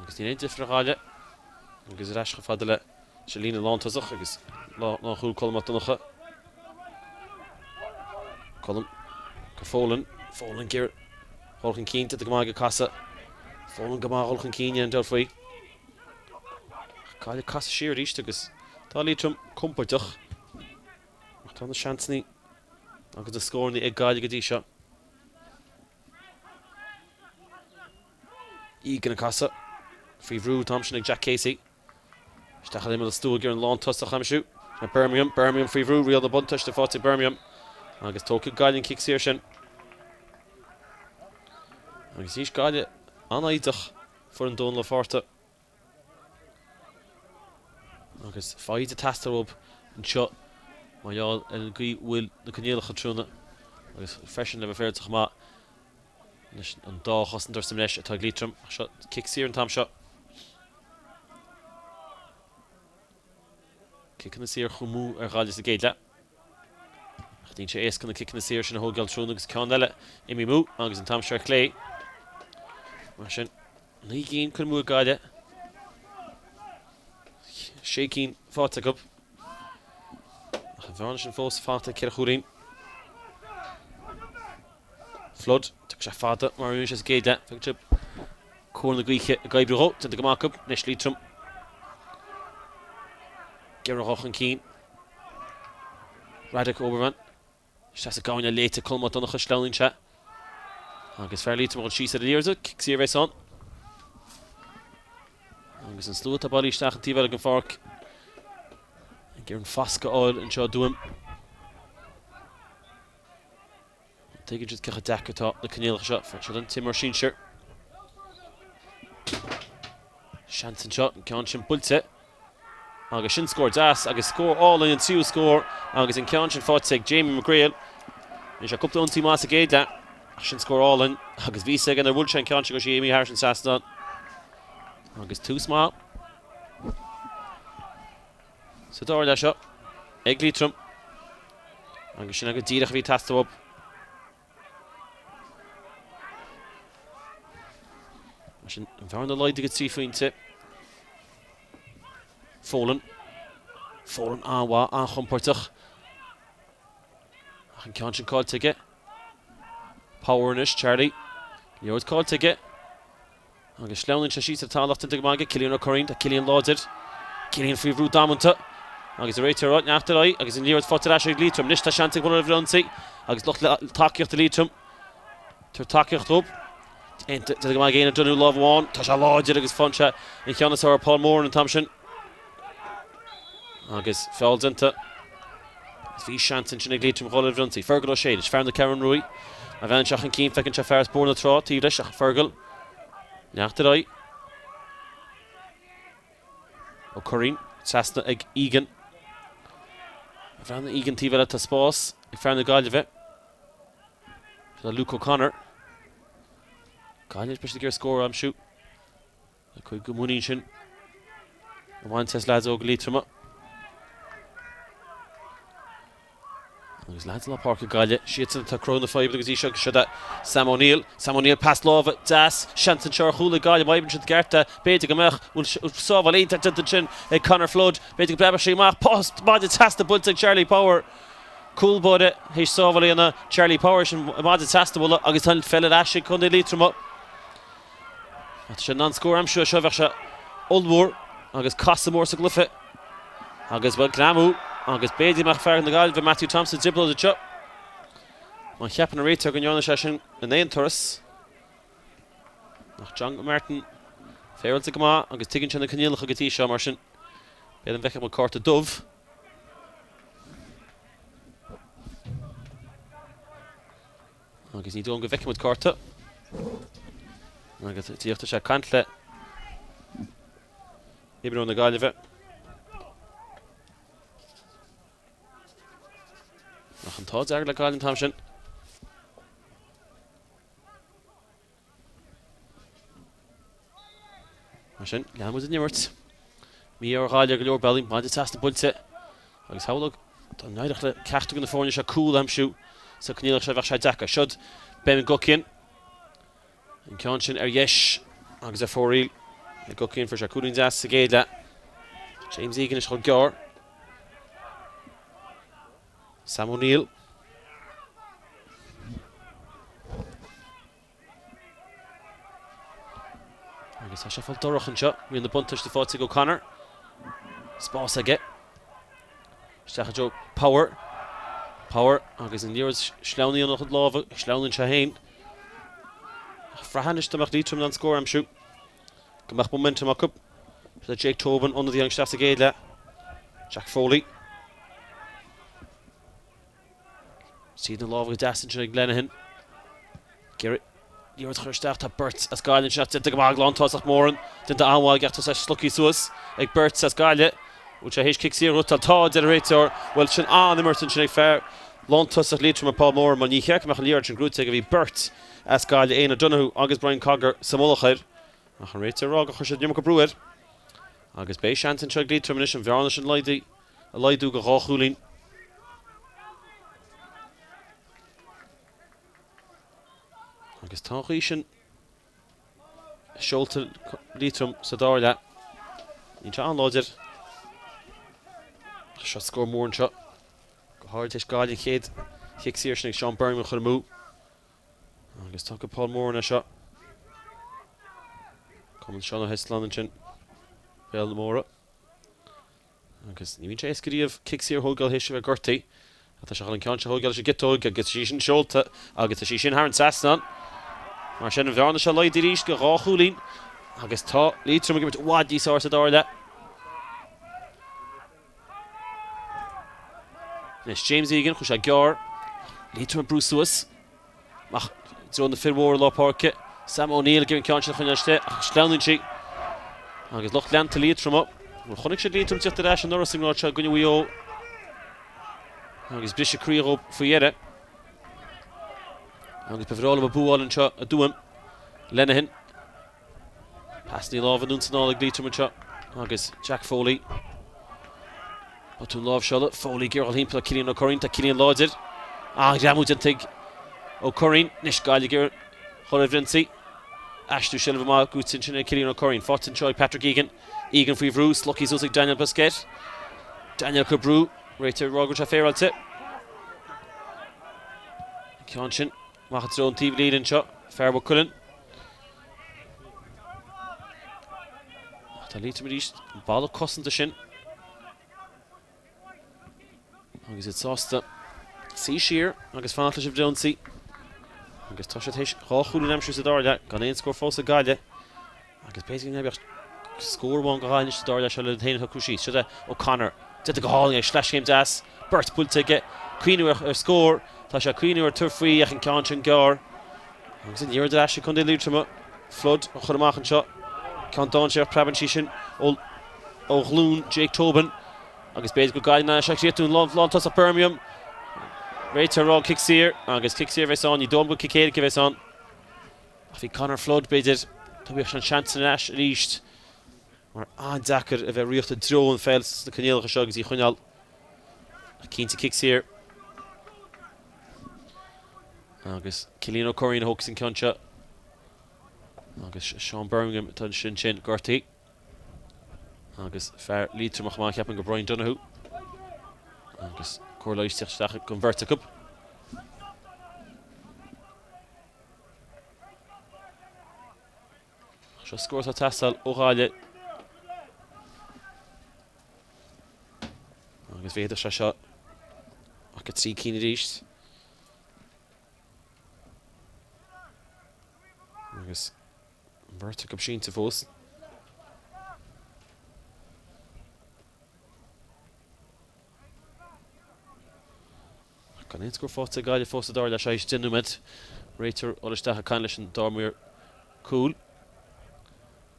Agus níl aon difear a Ghaillimh. Agus ar ais chomh fada le sa líne lántosach agus lánchúl Colm Mac Donncha. Colm go Folan. Folan ag iarraidh dhul chun cinn. Déanta go maith aige casadh. Folan go maith dhul chun cinn aon dabht faoi. Gaillimh ag casadh siar arís agus tá Liatroim compordach ach tá na seansanna agus na scóranna ag Gaillimh go dtí seo. Egan ag casadh faoi bhrú an t-am sin ag Jack Casey. Isteach ar imeall an stua ag iarraidh an lántosach a aimsiú. Birmingham, Birmingham faoi bhrú, riail na buntáiste faighte ag Birmingham agus tógfaidh Gaillimh an cic saor sin. Agus arís Gaillimh an-fhoighdeach. Foireann Dónal Ó Fátharta agus foighid ag teastáil uathu anseo mar gheall ar an gcaoi bhfuil na coinníollacha tráthnóna agus freisin le bheith féaráilte chomh maith leis an dá chosantóir sa mbreis atá ag Liatroim. Ach seo cic saor an t-am seo. Ciceanna saor a chuaigh amú ar Ghaillimh sa gcéad leath. Ach níl sé éasca na ciceanna saor sin a thógáil tráthnóna agus ceann eile imithe amú agus an t-am seo ar chlé. Mar sin, 9 gcinn curtha amú ag Gaillimh. 6 cinn faighte acu. Ach an bhearna sin fós fanta ag 4 chúilín. Flood, tiocfaidh sé fada mar a rinne sé sa gcéad leath. Feicfidh sibh cóir na gaoithe ag oibriú dhó. Déanta go maith acu. Anois Liatroim. Ag iarraidh dhul chun cinn. Radek Oberman. Isteach sa gcúinne léite Colm Mac Donncha sleamhnaíonn sé. Agus fear Liatroim ag dul síos ar an liathróid. Cic saor a bheas ann. Agus an slua atá bailithe isteach an taobh eile den pháirc. Ag iarraidh an fascadh a fháil anseo i dTuaim. Tuigeann siad cé chomh deacair atá na coinníollacha seo. Fuair siad an t-imreoir sinsir. Seans anseo, an ceann sin buailte. Agus sin scór deas agus scór álainn an tríú scór agus an ceann sin faighte ag Jamie McGrail. Rinne sé cúpla ionsaí maith sa gcéad leath ach sin scór álainn agus bhí a fhios aige nuair a bhuail sé an ceann sin go raibh sé imithe thar an trasnán. Agus tús maith sa dara leath seo ag Liatroim agus sin é go díreach a bhí ag teastáil uathu. Mar sin an bhearna laghdaithe go 3 phointe. Folan. Folan an-mhaith, an-chompordach. Ach an ceann sin caillte aige. Power anois, Charlie. Liathróid caillte aige. Agus sleamhnaíonn sé síos ar talamh déanta go maith aige Cillian Ó Curraoin. Tá Cillian láidir. Cillian faoi bhrú damanta. Agus an réiteoir ag rá, neart ar aghaidh agus an liathróid faighte ar ais ag Liatroim. Anois tá seans ag dul ar ionsaí agus lucht tacaíochta Liatroim tabhairt tacaíocht dóibh. Déanta go maith ag Éanna Donoghue lámh amháin. Tá sé láidir agus faigheann sé an ceann is fearr ar Paul Moran an t-am sin. Agus feall déanta. Bhí seans ansin ag Liatroim dhul ar ionsaí. Fergal O'Shea anois, fear na Ceathrún Rua. Á bhreathnú anseo chun cinn, feiceann sé fear as Bóthar na Trá taobh leis ach Fergal leanacht ar aghaidh. Ó Curraoin trasna ag Egan. Á bhreathnú Egan taobh eile tá spás ag fear na Gaillimhe. Seo Luke O'Connor. Gaillimh beidh siad ag iarraidh scór a aimsiú. A cuid de mhuinín sin a bhaint as leaids óga Liatroma. Agus leaids lár páirce Gaillimh, siadsan atá ag cruthú na fadhbanna go dtí seo agus siod é Sam O'Neill. Sam O'Neill pas láimhe deas, seans anseo ar chúl ag Gaillimh, má oibríonn siad i gceart é, b'fhéidir go mbeadh, bhfuil sábháil iontach déanta ansin ag Conor Flood, b'fhéidir go bpreabfadh sé amach, pas maide trasna buailte ag Charlie Power. Cúl báire théis sábháil a dhéanamh, Charlie Power sin maide trasna a bhualadh agus tá an pheil ar ais ag Contae Liatroma. Má tá siad in ann scór a aimsiú as seo bheadh sé ollmhór agus casadh mór sa gcluiche. Agus, bhuel, greamú agus b'fhéidir go mbeadh fear na Gaillimhe, Matthew Thompson, i dtrioblóid anseo. Má cheapann an réiteoir go ndearna sé sin in aon turas. Ach John Martin féaráilte go maith agus tuigeann sé na coinníollacha go dtí seo, mar sin b'fhéidir an bhfeicfidh muid cárta dubh. Agus ní dóigh liom go bhfeicfidh muid cárta. Agus díreach tá sé ag caint le imreoir na Gaillimhe. Ach an t-ádh dearg le Gaillimh an t-am sin. Mar sin, leanfaidh muid den imirt. Mí-ádh ar Ghaillimh ar go leor bealaí, maide trasna buailte agus shamhlódh dá n-éireodh le ceachtar de na foirne seo cúl a aimsiú sna coinníollacha seo bheadh sé deacair. Siod Ben McGuckian, an ceann sin ar dheis agus ar fóraoil. McGuckian fuair sé cúilín deas sa gcéad leath. James Egan anois chomh gearr. Sam O'Neill. Agus tá sé ag fáil dorcha anseo. Riail na buntáiste faighte ag O'Connor. Spás aige. Isteach i dtreo Power. Power agus an liathróid sleamhnaíonn óna chuid lámha, sleamhnaíonn sé féin. Ach bhraithfeá anois dá mbeadh Liatroim in ann scór a aimsiú go mbeadh momentum acu. Seo Jake Tobin, ionadaí a tháinig isteach sa gcéad leath. Jack Foley. Tríd na lámha go deas ansin ag Lenihan. Ag iarraidh liathróid a chur isteach. Tá beirt as Gaillimh anseo. Déanta go maith ag lántosach Moran. Déanta an-mhaith aige ach tá sé slogtha suas ag beirt as Gaillimh. Bhfuil sé théis cic saor a ghnóthachtáil? Tá, a deir an réiteoir. Bhuel, sin an-imirt ansin ag fear lántosach Liatroma, Paul Moran, mar ní cheart go mbeadh an liathróid sin gnóite aige. Bhí beirt as Gaillimh, Éanna Donoghue agus Brian Cogger, sa mullach air. Ach an réiteoir ag rá gur chuir siad an iomarca brú air. Agus beidh seans anseo ag Liatroim anois an bhearna sin a laghdú go dhá chúilín. Agus tá an ghaoth sin i seolta Liatroim sa dara leath. Níl sé an-láidir. Ach seo scór mór anseo. Go háirid théis Gaillimh an chéad chic saor sin ag Seán Byrne a chur amú. Agus tógfaidh Paul Moran é seo. Cumann Seán Ó hEasláin ansin. Béal na Mórdha. Agus ní bhíonn sé éasca riamh cic saor a thógáil théis a bheith gortaithe. Ach tá sé chun an ceann seo a thógáil leis an gciotóg agus tá sí sin seolta agus tá sí sin thar an trasnán. Mar sin an bhearna seo laghdaithe arís go dhá chúilín agus tá Liatroim ag imirt i bhfad níos fearr sa dara leath. Anois James Egan, chuaigh sé gearr. Liatroim ag brú suas. Amach i dtreo na fir mhóra lár páirce. Sam O'Neill ag iarraidh an ceann sin a choinneáil istigh ach sleamhnaíonn sí. Agus lucht leanta Liatroma. Bhuel, chonaic siad Liatroim tíocht ar ais anuraidh sa ngrád seo i gcoinne Mhaigh Eo. Agus briseadh croí dhóibh faoi dheireadh. Agus ba bhreá leo bua a fháil anseo i dTuaim. Lenihan. Pasanna láimhe anonn is anall ag Liatroim anseo agus Jack Foley. Botún láimhseála, Foley ag iarraidh dul thimpeall ar Cillian Ó Curraoin. Tá Cillian láidir. An-ghreamú déanta ag Ó Curraoin. Anois Gaillimh ag iarraidh dhul ar bhfrionsaí. Aistriú seilbhe maith gnóite ansin ag Cillian Ó Curraoin. Faighte anseo ag Patrick Egan. Egan faoi bhrú, slogtha suas ag Daniel Busquet. Daniel ag cur brú. Réiteoir ag rá go bhfuil sé féaráilte. An ceann sin amach i dtreo an taobh líne anseo. Fear Mhaigh Cuilinn. Ach tá Liatroim arís, an balla cosanta sin. Agus iad sásta suí siar agus fanacht leis an bhfrionsaí. Agus tá siad théis dhá chúilín a aimsiú sa dara leath, gan aon scór fós ag Gaillimh. Agus b'fhéidir go mbeadh scór amháin go Gaillimh sa dara leath seo le iad féin a shocrú síos. Seo é O'Connor. Déanta go hálainn ag sleaschéim deas. Beirt buailte aige. Cuimhniú ar scór. Tá sé ag cuimhniú ar tabhairt faoi ach an ceann sin gearr. Agus an liathróid ar ais ag Contae Liatroma. Flood á chur amach anseo. Ceann dainséarach preabann sí sin ó ghlúin Jake Tobin. Agus b'fhéidir go bhfuil Gaillimh in ann é seo a chríochnú. An lántosach Birmingham. Réiteoir ag rá cic saor agus cic saor a bheas ann. Ní dóigh liom gur cic éirice a bheas ann. Ach bhí Conor Flood, b'fhéidir, tabharfaidh sé an seans sin ar ais arís. Mar an-deacair a bheith ag ritheacht i dtreo an pheil sna coinníollacha seo agus í a choinneáil. Ach cinnte cic saor. Agus Cillian Ó Curraoin a thógfas an ceann seo. Agus Seán Birmingham atá ansin sin gortaithe. Agus fear Liatroma chomh maith, ceapaim gur Brian Donoghue. Agus cóir leighis ag teacht isteach don bheirt acu. Seo scór atá ag teastáil ó Ghaillimh. Agus mhéadaigh sé seo ach go 3 cinn arís. Agus an bheirt acu sínte fós. Gan aon scór faighte ag Gaillimh fós sa dara leath seo théis 10 nóiméad. Réiteoir ag dul isteach ag caint leis an dá imreoir cúil.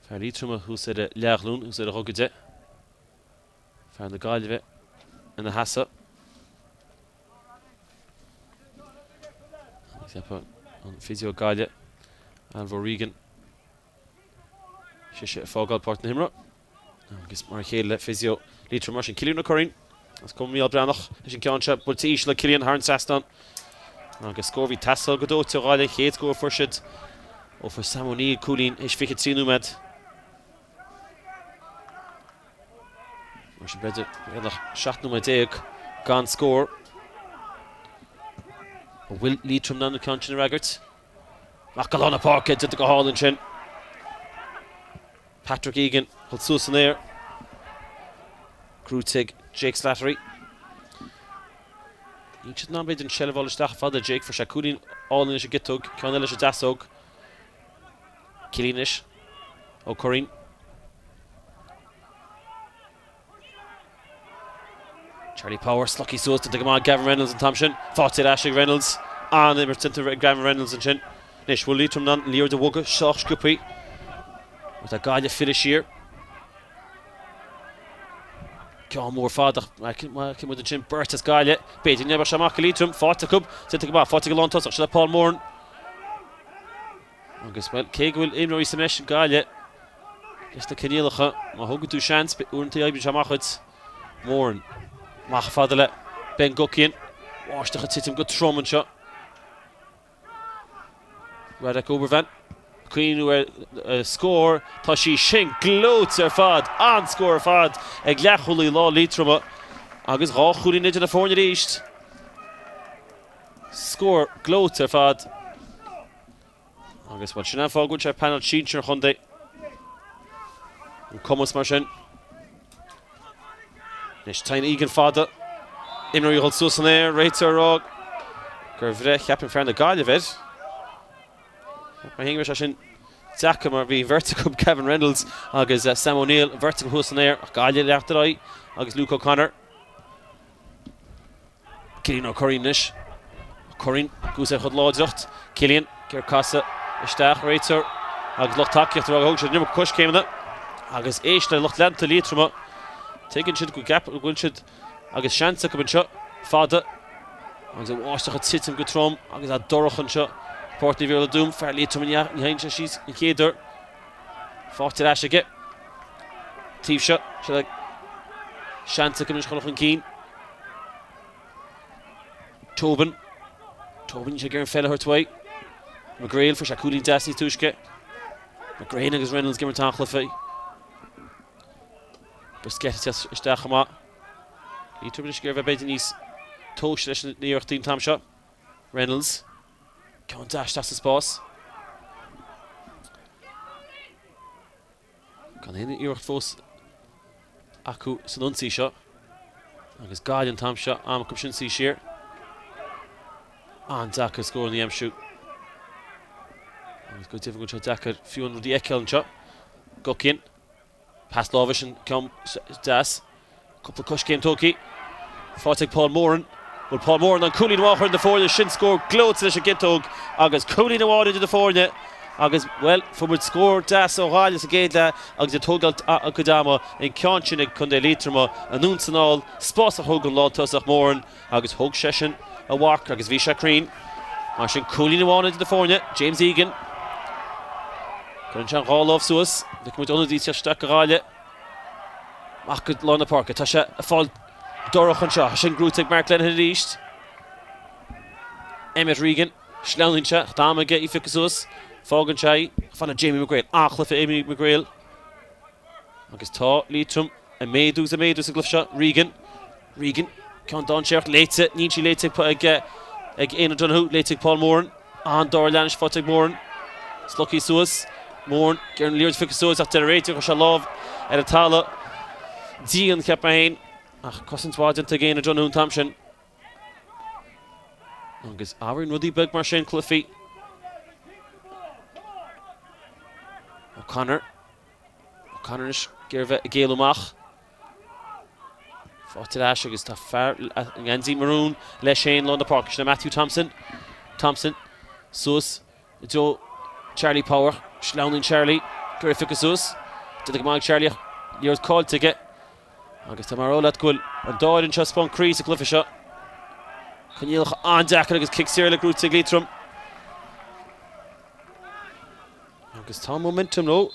Fear Liatroma thuas ar a leathghlúin, thuas ar a ghogaide. Fear na Gaillimhe ina sheasamh. Agus ceapaim an physio Gaillimh, Ailbhe O'Regan. Sise ag fágáil páirc na himeartha agus mar a chéile le physio Liatroma mar sin Cillian Ó Curraoin is cuma Mícheál Breathnach leis an gceann seo buailte íseal ag Cillian thar an trasnán agus scór a bhí ag teastáil go dóite ó Ghaillimh an chéad scór a fuair siad ó fuair Sam O'Neill cúilín théis 23 nóiméad. Mar sin b'fhéidir beagnach 17 nóiméad gan scór. An bhfuil Liatroim in ann an ceann sin a fhreagairt? Amach go lár na páirce, déanta go hálainn sin. Patrick Egan, dul suas san aer. Gnóthaithe ag Jake Slattery. Níl siad in ann b'fhéidir an tseilbh a fháil isteach fada Jake, fuair sé cúilín álainn leis an gciotóg, ceann eile leis an deasóg. Cillian anois. Ó Curraoin. Charlie Power slogtha suas déanta go maith Gavin Reynolds an t-am sin. Faighte ar ais ag Reynolds. An-imirt déanta ag Gavin Reynolds ansin. Anois bhfuil Liatroim in ann an liathróid a bhogadh sách sciobtha. Mar tá Gaillimh ag filleadh siar. Ceann mór fada ach feiceann muid ansin beirt as Gaillimh. B'fhéidir go mbeadh sé amach go Liatroim. Faighte acu. Déanta go maith. Faighte ag an lántosach. Seo le Paul Moran. Agus, bhuel, cé go bhfuil imreoirí sa mbreis ag Gaillimh, leis na coinníollacha, má thugann tú seans, uaireanta oibríonn sé amach duit. Moran, amach fada le Ben Guckian. Báisteach ag titim go trom anseo. Radek Obervan. Cuimhniú ar scór. Tá sí sin gleoite ar fad. An-scór ar fad ag leathchúlaí láir Liatroma. Agus dhá chúilín idir na foirne arís. Scór gleoite ar fad. Agus bhuel, sin an fáth go bhfuil sé ar phainéal sinsir an chontae. An cumas mar sin. Anois téann Egan fada. Imreoirí ag dul suas san aer, réiteoir ag rá gur bhreith cheapfainn fear na Gaillimhe air. Cheap mé féin go raibh sé sin deacair mar bhí an bheirt acu, Gavin Reynolds agus Sam O'Neill, an bheirt acu thuas san aer ach Gaillimh ag leanacht ar aghaidh agus Luke O'Connor. Cillian Ó Curraoin anois. Ó Curraoin ag úsáid a chuid láidreacht. Cillian ag iarraidh casadh isteach. Réiteoir agus lucht tacaíochta ag rá gur thóg siad an iomarca coiscéimeanna. Agus éist le lucht leanta Liatroma. Tuigeann siad go gceapann go bhfuil siad agus seans acu anseo. Fada. Agus an bháisteach ag titim go trom agus é dorcha anseo. Páirc Naomh Iarla i dTuaim. Fear Liatroma ní théann sé síos an chéad uair. Faighte ar ais aige. Taobh seo. Seo seans acu anois chun chun cinn. Tobin. Tobin sé ag iarraidh an pheil a thabhairt uaidh. McGrail fuair sé cúilín deas níos túisce. McGrane agus Reynolds ag imirt an-chluiche. Briskett isteach chomh maith. Liatroim anois ag iarraidh bheith b'fhéidir níos tomhaiste leis na n-iarrachtaí an t-am seo. Reynolds. Ceann deas isteach sa spás. Gan aon iarracht fós acu san ionsaí seo. Agus Gaillimh an t-am seo, am acu sin suí siar. An-deacair scóranna a aimsiú. Agus go deimhin go bhfuil sé deacair fiú an rud a fheiceáil anseo. Guckian. Pas láimhe sin ceann deas. Cúpla coiscéim tógtha. Faighte ag Paul Moran. Bhfuil Paul Moran in ann cúilín amháin a chur idir na foirne? Sin scór gleoite leis an gciotóg agus cúilín amháin idir na foirne agus, bhuel, fuair muid scór deas ó Ghaillimh sa gcéad leath agus ag tógáil a gcuid ama an ceann sin ag Contae Liatroma anonn is anall, spás a thug an lántosach Moran agus thóg seisean a mharc agus bhí sé cruinn. Mar sin cúilín amháin idir na foirne, James Egan. Cuireann sé an dhá lámh suas, feicfidh muid ionadaí ag teacht isteach do Ghaillimh. Amach go lár na páirce, tá sé ag fáil dorcha anseo, tá sin gnóite ag Mark Lenihan arís. Emmet Regan, sleamhnaíonn sé, tá am aige í a phiocadh suas, fágann sé í, fad le Jamie McGrail, an-chluiche Jamie McGrail. Agus tá Liatroim ag méadú is ag méadú sa gcluiche seo, Regan, Regan, ceann dainséarach, léite, níl sí léite ag ag Éanna Donoghue, léite ag Paul Moran, an dara leath anois faighte ag Moran, slogtha suas, Moran, ag iarraidh an liathróid a phiocadh suas ach deir an réiteoir go raibh sé lámh ar an talamh, dian, cheap mé féin, ach cosaint mhaith déanta ag Éanna Donoghue an t-am sin. Agus athraíonn rudaí beag mar sin cluichí. O'Connor. O'Connor anois ag iarraidh bheith ag éalú amach. Faighte ar ais agus tá fear i ngeansaí marún leis féin lár na páirce. Sin é Matthew Thompson. Thompson suas i dtreo Charlie Power. Sleamhnaíonn Charlie. Ag iarraidh piocadh suas. Déanta go maith ag Charlie ach liathróid caillte aige. Agus tá mé ag rá leat go bhfuil an dá fhoireann seo ag 'spáint croí sa gcluiche seo. Coinníollacha an-deacair agus cic saor eile gnóite ag Liatroim. Agus tá momentum leo.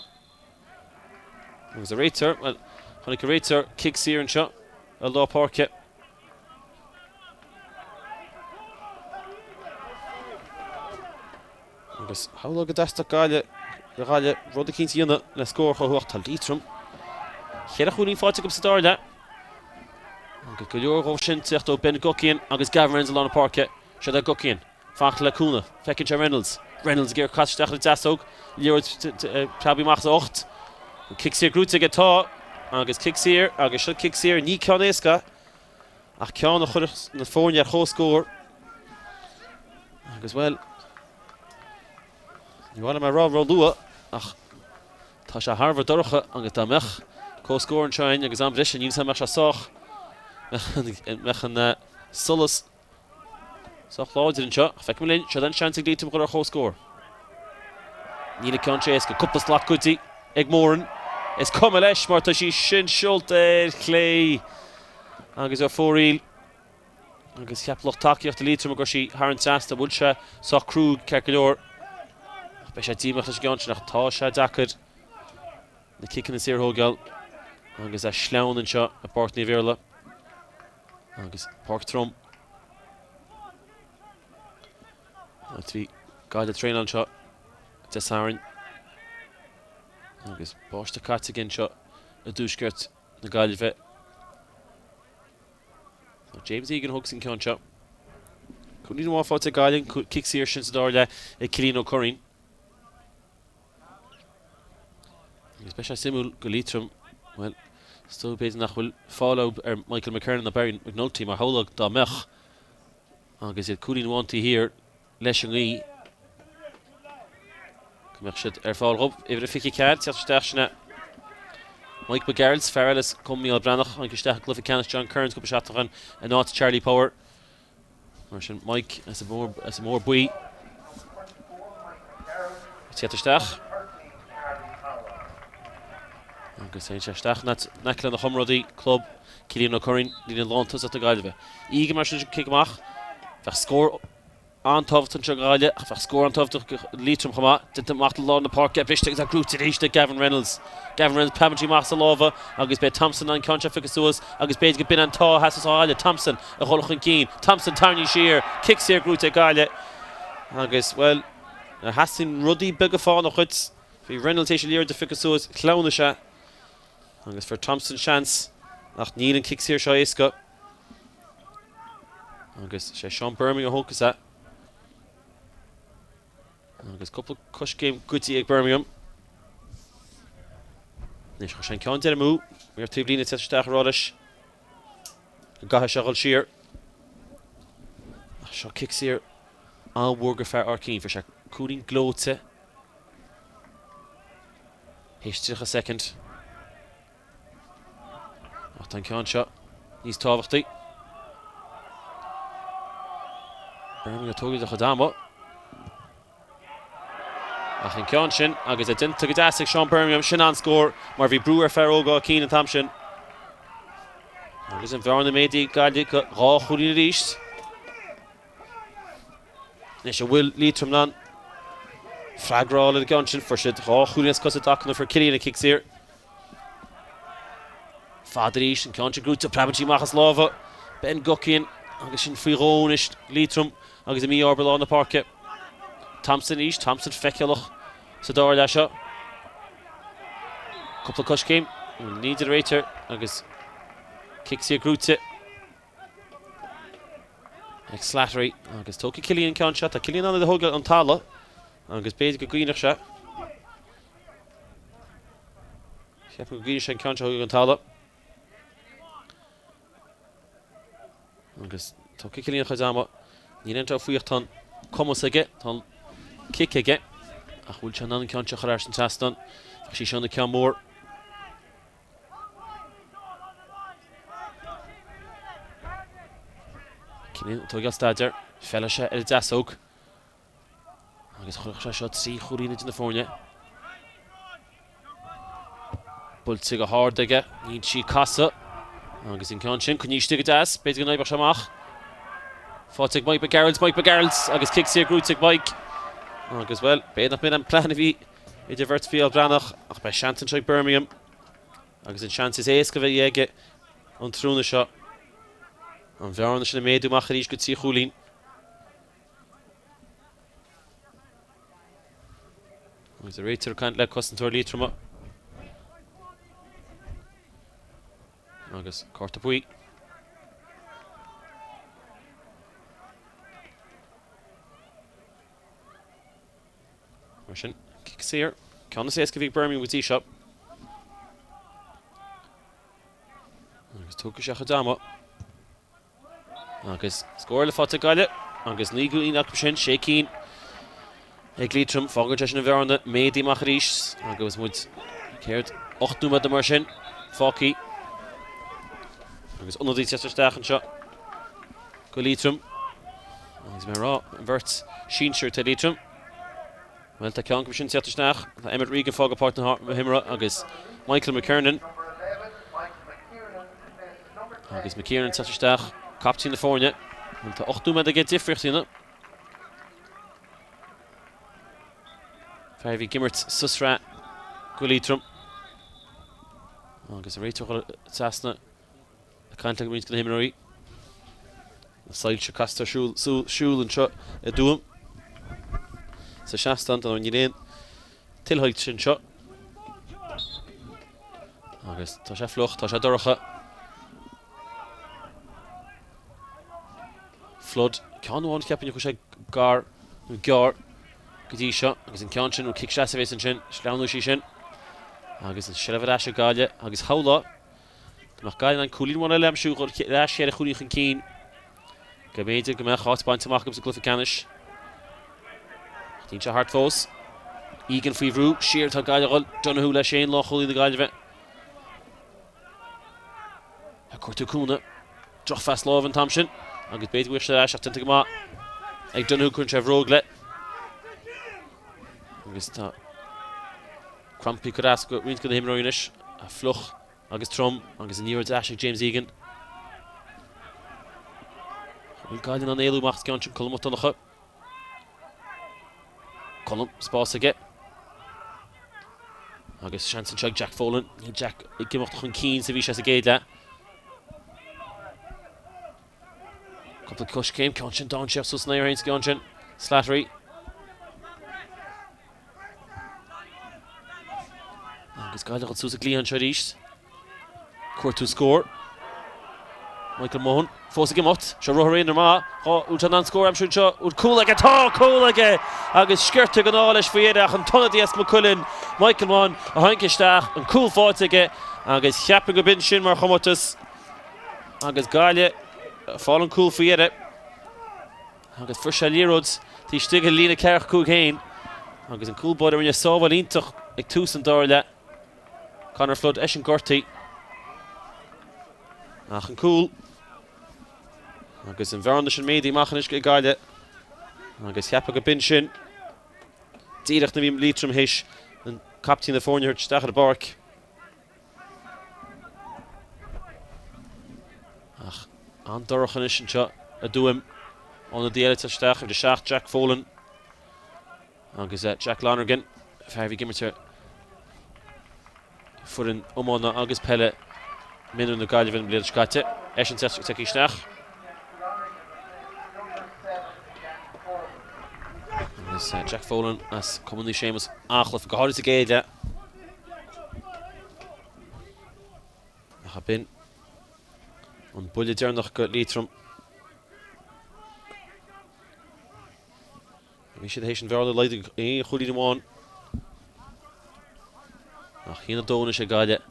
Agus an réiteoir, bhuel, chonaic an réiteoir cic saor anseo i lár páirce. Agus shamhlófá go dteastódh Gaillimh, do Ghaillimh rud eicínt a dhéanamh le scór a chothú ach tá Liatroim cheithre chúilín faighte acu sa dara leath. Agus go leor dhóibh sin teacht ó Ben Guckian agus Gavin Reynolds i lár na páirce. Seo é Guckian. Fanacht le cúnamh. Feiceann sé Reynolds. Reynolds ag iarraidh casadh isteach ar an deasóg. Liathróid preabtha amach as a ucht. An cic saor gnóite aige? Tá. Agus cic saor, agus seo cic saor, ní ceann éasca, ach ceann a chuirfeadh na foirne ar chomhscór. Agus, bhuel, ní mhaith liom a rá ró-luath, ach tá sé thar a bheith dorcha agus dá mbeadh comhscór anseo againn agus am breise, níl 'fhios a'm an mbeadh sé sách, mbeadh an solas Sách láidir anseo, ach feicfimid linn, seo an seans ag Liatroim dhul ar chomhscór. Níl an ceann seo éasca, cúpla slat goidte ag Moran. Is cuma leis mar tá sí sin seolta ar chlé agus ar fóraoil. Agus cheap lucht tacaíochta Liatroma go raibh sí thar an trasnán. Bhuail sé sách cruaidh ceart go leor. Ach beidh sé díomách leis an gceann sin ach tá sé deacair na ciceanna saora a thógáil agus é sleamhain anseo i bPáirc Naomh Iarlaith. Agus páirc trom. Áit a bhí Gaillimh ag traenáil anseo Dé Sathairn. Agus báisteach caite againn anseo i dtuaisceart na Gaillimhe. Tá James Egan a thógfas an ceann seo. Cúilín amháin faighte ag Gaillimh, cic saor sin sa dara leath ag Cillian Ó Curraoin. Agus beidh sé suimiúil go Liatroim, bhuel, is dóigh b'fhéidir nach bhfuil fáil ar Michael McKernan nó Barry McNulty mar shamhlófá dá mbeadh agus iad cúilín amháin taobh thiar leis an ngaoth go mbeadh siad ar fáil dhóibh. Uimhir a 24, teacht isteach sin é Mike McGarrels, fear eile as Cumann Mícheál Breathnach, tháinig isteach i gcluiche ceannais John Kerins cúpla seachtain ó shin in áit Charlie Power. Mar sin Mike as an mBóthar Buí ag teacht isteach. Agus téann sé isteach in aice lena chomrádaí club Cillian Ó Curraoin, líne lántosach na Gaillimhe. Egan mar sin cic amach. Bheadh scór an-tábhachtach anseo do Ghaillimh ach bheadh scór an-tábhachtach do Liatroim chomh maith. Déanta amach do lár na páirce, briste agus é gnóite arís ag Gavin Reynolds. Gavin Reynolds preabann sí amach as a lámha agus beidh Thompson an ceann seo a phiocadh suas agus b'fhéidir go b'in an t-ádh a theastas ó Ghaillimh. Thompson a dhul chun cinn. Thompson tarraingthe siar. Cic saor gnóite ag Gaillimh agus, bhuel, nuair a theastaíonn rudaí beaga fánach uait, bhí Reynolds théis an liathróid a phiocadh suas, shleamhnaigh sé agus fuair Thompson seans ach níl an cic saor seo éasca. Agus sé Seán Birmingham a thógfas é. Agus cúpla coiscéim goidte ag Birmingham. Anois chuir sé an ceann deiridh amú. Maor taobhlíne ag teacht isteach ag rá leis go gcaithfidh sé a dhul siar. Ach seo cic saor an-mhór go fear Áth Cinn. Fuair sé cúilín gleoite théis 30 soicind. Ach tá an ceann seo níos tábhachtaí. Birmingham ag tógáil a chuid ama. Ach an ceann sin, agus é déanta go deas ag Seán Birmingham, sin an-scór mar bhí brú ar fear óg Áth Cinn an t-am sin. Agus an bhearna méadaithe ag Gaillimh go 2 chúilín arís. Anois an bhfuil Liatroim in ann freagra a fháil ar an gceann sin? Fuair siad 2 chúilín as cosa i dtaca nuair a fuair Cillian an cic saor. Fada arís, an ceann sin gnóite, preabann sí amach as lámha Ben Guckian agus sin faoi dhó anois Liatroim agus an mí-ord i lár na páirce. Thompson arís, Thompson feiceálach sa dara leath seo. Cúpla coiscéim, ní deir an réiteoir agus cic saor gnóite ag Slattery agus tógfaidh Cillian an ceann seo. Tá Cillian in ann é a thógáil ón talamh agus b'fhéidir go gcuimhneodh sé. Ceapaim go gcuimhneoidh sé an ceann seo a thógáil ón talamh. Agus tógfaidh Cillian a chuid ama. Níl aon dabht faoi ach tá an cumas aige, tá an cic aige. Ach bhfuil sé in ann an ceann seo a chur thar an trasnán? Bheadh sé seo ina ceann mór. Cillian ag tógáil staidéir. Feilfidh sé ar an deasóg. Agus chuirfeadh sé seo 3 chúilín idir na foirne. Buailte go hard aige, níl sí ag casadh. Agus an ceann sin, coinnithe istigh go deas, b'fhéidir go n-oibreodh sé amach. Faighte ag Mike McGarrels, Mike McGarrels agus cic saor gnóite ag Mike. Agus, bhuel, b'fhéidir nach mb'in an plean a bhí idir bheirt Mhícheál Breathnach, ach beidh seans anseo ag Birmingham. Agus an seans is éasca a bheidh aige an tráthnóna seo. An bhearna sin ag méadú amach arís go 3 chúilín. Agus an réiteoir ag caint le cosantóir Liatroma. Agus cárta buí. Mar sin, cic saor. Ceann is éasca a bhí ag Birmingham go dtí seo. Agus tógfaidh sé a chuid ama. Agus scór eile faighte ag Gaillimh agus 9 gcúilín acu sin, 6 cinn ag Liatroim. Fágann sé sin an bhearna méadaithe amach arís agus muid céard, 8 nóiméad nó mar sin fágtha. Agus ionadaí ag teacht isteach anseo go Liatroim. Agus mé ag rá, an bheirt sinsir atá ag Liatroim. Bhuel, tá ceann acu sin ag teacht isteach. Tá Emmet Regan fágtha páirc na himeartha agus Michael McKernan. Agus McKiernan ag teacht isteach, captaen na foirne. Bhuel, tá 8 nóiméad aige difríocht a dhéanamh. Fear a bhí ag imirt sa sraith go Liatroim. Agus an réiteoir trasna ag caint le roinnt de na himreoirí. Na soilse casta ar siúl anseo i dTuaim. Sa seastán, dar ndóigh níl aon tuilshoilse anseo. Agus tá sé fliuch, tá sé dorcha. Flood, ceann amháin cheapfainn a chuaigh sé gar nó gearr go dtí seo agus an ceann sin, nó cic seasamh a bhéas ansin, sleamhnóidh sí sin. Agus an seilbh ar ais ag Gaillimh agus shamhlófá dá mbeadh Gaillimh in ann cúilín amháin eile a aimsiú dhul ar ais ceithre chúilín chun cinn. Go mb'fhéidir go mbeadh áit bainte amach acu sa gcluiche ceannais. Ach níl sé thart fós. Egan faoi bhrú, siar atá Gaillimh a dhul, Donoghue leis féin, lánchúlaí na Gaillimhe. Ag cuartú cúnamh. Drochphas láimhe an t-am sin agus b'fhéidir go bhfuil sé ar ais ach déanta go maith ag Donoghue, cuireann sé a bhróg leis. Agus tá crampaí curtha as go roinnt de na himreoirí anois, fliuch agus trom agus an liathróid ar ais ag James Egan. Bhfuil Gaillimh in ann éalú amach as an gceann sin Colm Mac Donncha. Colm, spás aige. Agus seans anseo ag Jack Folan. Níl Jack ag imeacht chun cinn is a bhí sé sa gcéad leath. Cúpla coiscéim, ceann sin dainséarach suas san aer féin sa gceann sin. Slattery. Agus Gaillimh ag dul suas an cliathán anseo arís. Cuartú scór. Michael Mohan fós ag imeacht. Seo rothar aonair maith. Bhfuil sé in ann scór a aimsiú anseo. Bhfuil cúl aige? Tá cúl aige! Agus sciorta den ádh leis faoi dheireadh ach an t-ionadaí as Maigh Cuilinn, Michael Mohan, a tháinig isteach, an cúl faighte aige agus cheapfainn go b'in sin mar chomórtas agus Gaillimh ag fáil an cúl faoi dheireadh. Agus fuair sé an liathróid taobh istigh den líne 45 féin agus an cúl báire a rinne sábháil iontach ag tús an dara leath, Conor Flood, eisean gortaithe. Ach an cúl agus an bhearna sin méadaithe amach anois ag Gaillimh. Agus cheapfá go b'in sin díreach nuair a bhí Liatroim théis an captaen na foirne a thabhairt isteach ar an bpáirc. Ach an-dorcha anois anseo i dTuaim. Ionadaí eile ag teacht isteach, uimhir 7, Jack Folan agus Jack Lonergan, fear a bhí ag imirt ar foireann iomána agus peile mionúir na Gaillimhe an bhliain seo caite. Eisean tagtha isteach. Agus Jack Folan as Cumann Naomh Séamus an-chluiche, go háirid sa gcéad leath. Ach b'in an buille deireanach go Liatroim. Bhí siad théis an bhearna a laghdú go aon chúilín amháin. Ach 1-2 anois ag Gaillimh.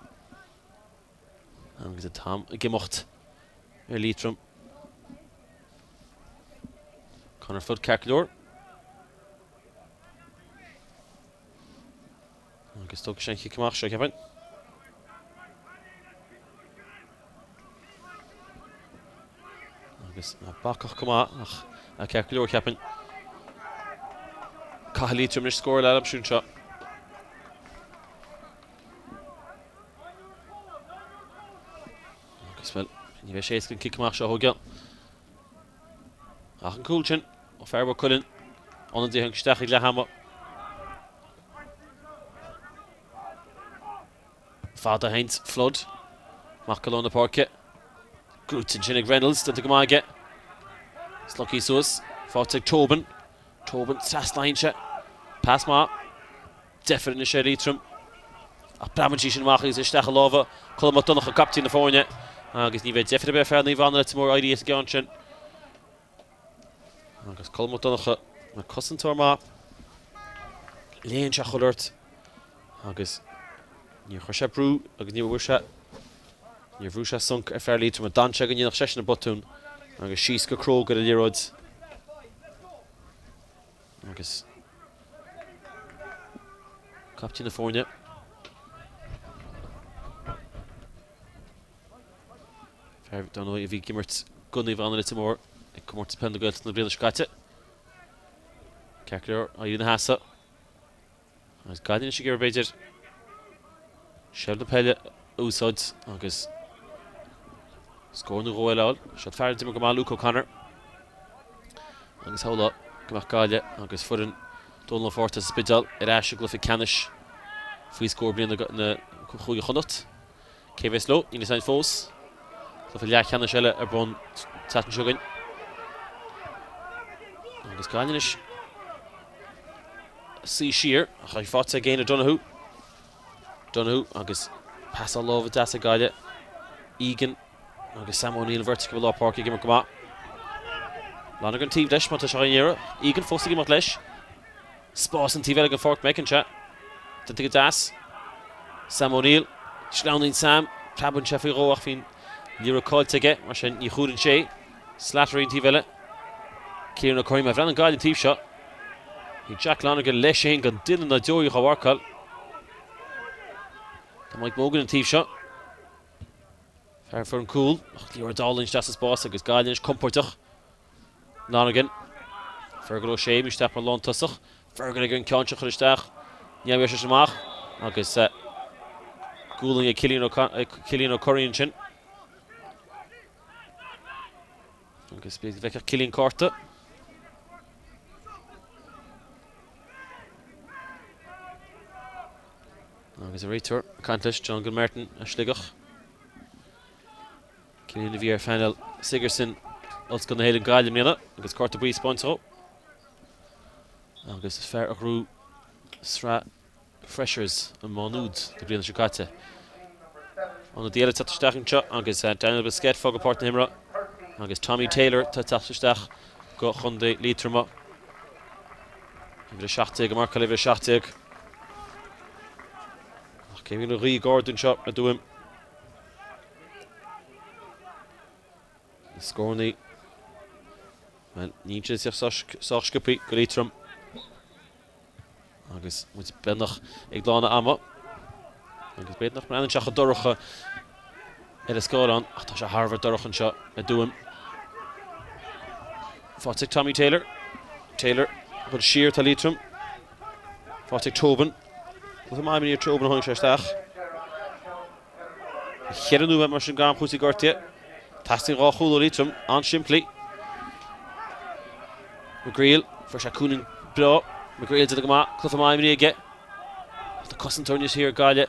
Agus an t-am ag imeacht ar Liatroim. Conor Flood ceart go leor. Agus tógfaidh sé an chic amach seo, cheapfainn. Agus bacach go maith ach ceart go leor, cheapfainn. Caithfidh Liatroim anois scór eile a aimsiú anseo. Agus bhuel, ní bheidh sé éasca an cic amach seo a thógáil. Ach an cúl sin ó fear Mhaigh Cuilinn, ionadaí a tháinig isteach ag leath ama. Fada a théanns Flood amach go lár na páirce. Gnóite ansin ag Reynolds, déanta go maith aige. Slogtha suas, faighte ag Tobin. Tobin trasnaíonn sé. Pas maith. Deifir anois ar Liatroim. Ach preabann sí sin amach agus isteach i lámha Colm Mac Donncha, captaen na foirne. Agus ní bheidh deifir ar bith ar fear Naomh Anna Leitir Móir éirí as an gceann sin. Agus Colm Mac Donncha mar cosantóir maith. Léann sé chuile shórt agus níor chuir sé brú agus níor bhfuair sé níor bhrú sé sonc ar fear Liatroma. D'fhan sé go ndéanfadh seisean an botún agus síos go cróga ar an liathróid. Agus captaen na foirne. Fear dar ndóigh a bhí ag imirt do Naomh Anna Leitir Móir ag Comórtas Peile na Gaeltachta na bliana seo caite. Ceart go leor, éirí ina sheasamh. Agus Gaillimh anois ag iarraidh b'fhéidir seilbh na peile a úsáid agus scór nó dhó eile a fháil. Seo fear a d'imir go maith Luke O'Connor. Agus shamhlófá go mbeadh Gaillimh agus foireann Dónal Ó Fátharta sa Spidéal ar ais i gcluiche ceannais faoi scór bliana na Chúige Chonnacht. Cé a bheas leo? Níl a fhios againn fós. Cluiche leathcheannais eile ar bun an tseachtain seo chugainn. Agus Gaillimh anois ag suí siar ach í faighte ag Éanna Donoghue. Donoghue agus pasáil láimhe deas ag Gaillimh. Egan agus Sam O'Neill an bheirt acu i lár páirce ag imirt go maith. Lonergan taobh leis má tá sé á iarraidh. Egan fós ag imeacht leis. Spás an taobh eile den pháirc, an bhfeiceann sé. Déanta go deas. Sam O'Neill. Sleamhnaíonn Sam. Preabann sé faoi dhó ach bhí an liathróid caillte aige, mar sin ní chuireann sé. Slattery an taobh eile. Cillian Ó Curraoin. Má bhreathnaíonn Gaillimh an taobh seo, bhí Jack Lonergan leis féin gan duine ná deoraí dhá mharcáil. Tá Mike Mogan an taobh seo. Fear fuair an cúl ach liathróid álainn isteach sa spás agus Gaillimh anois compordach. Lonergan. Fergal O'Shea isteach mar lántosach. Fergal ag an ceann seo chur isteach. Ní bheidh sé sin amach agus gualainn ag Cillian Ó Curraoin ansin. Agus b'fhéidir go bhfeicfeadh Cillian cárta. Agus an réiteoir ag caint leis, John Gilmartin as Sligeach. Cillian a bhí ar phainéal Sigerson Ollscoil na hÉireann Gaillimh i mbliana agus cárta buí spáinte dhó. Agus fear a ghnóthaigh sraith Freshers i Má Nuad na bliana seo caite. Ionadaí eile teacht isteach anseo agus Daniel Busquet fágtha páirc na himeartha agus Tommy Taylor tá teacht isteach go Chontae Liatroma. Uimhir 17 ag marcáil uimhir 17. Ach cé bhíonn an ghaoth ag ardú anseo i dTuaim. Na scórannaí, bhuel, níl siad sách sciobtha go Liatroim. Agus muid beagnach ag lán ama. Agus b'fhéidir nach mbreathnaíonn sé chomh dorcha ar an scáileán, ach tá sé thar a bheith dorcha anseo i dTuaim. Faighte ag Tommy Taylor. Taylor ag dul siar tá Liatroim. Faighte ag Tobin. Cluiche maith imeartha ag Tobin ó tháinig sé isteach. Cheithre nóiméad mar sin d'am cúrsaí gortaithe. Teastaíonn 2 chúl ó Liatroim. An-simplí. McGreal, fuair sé cúilín breá. McGreal déanta go maith. Cluiche maith imeartha aige. Tá cosantóir níos thiar ag Gaillimh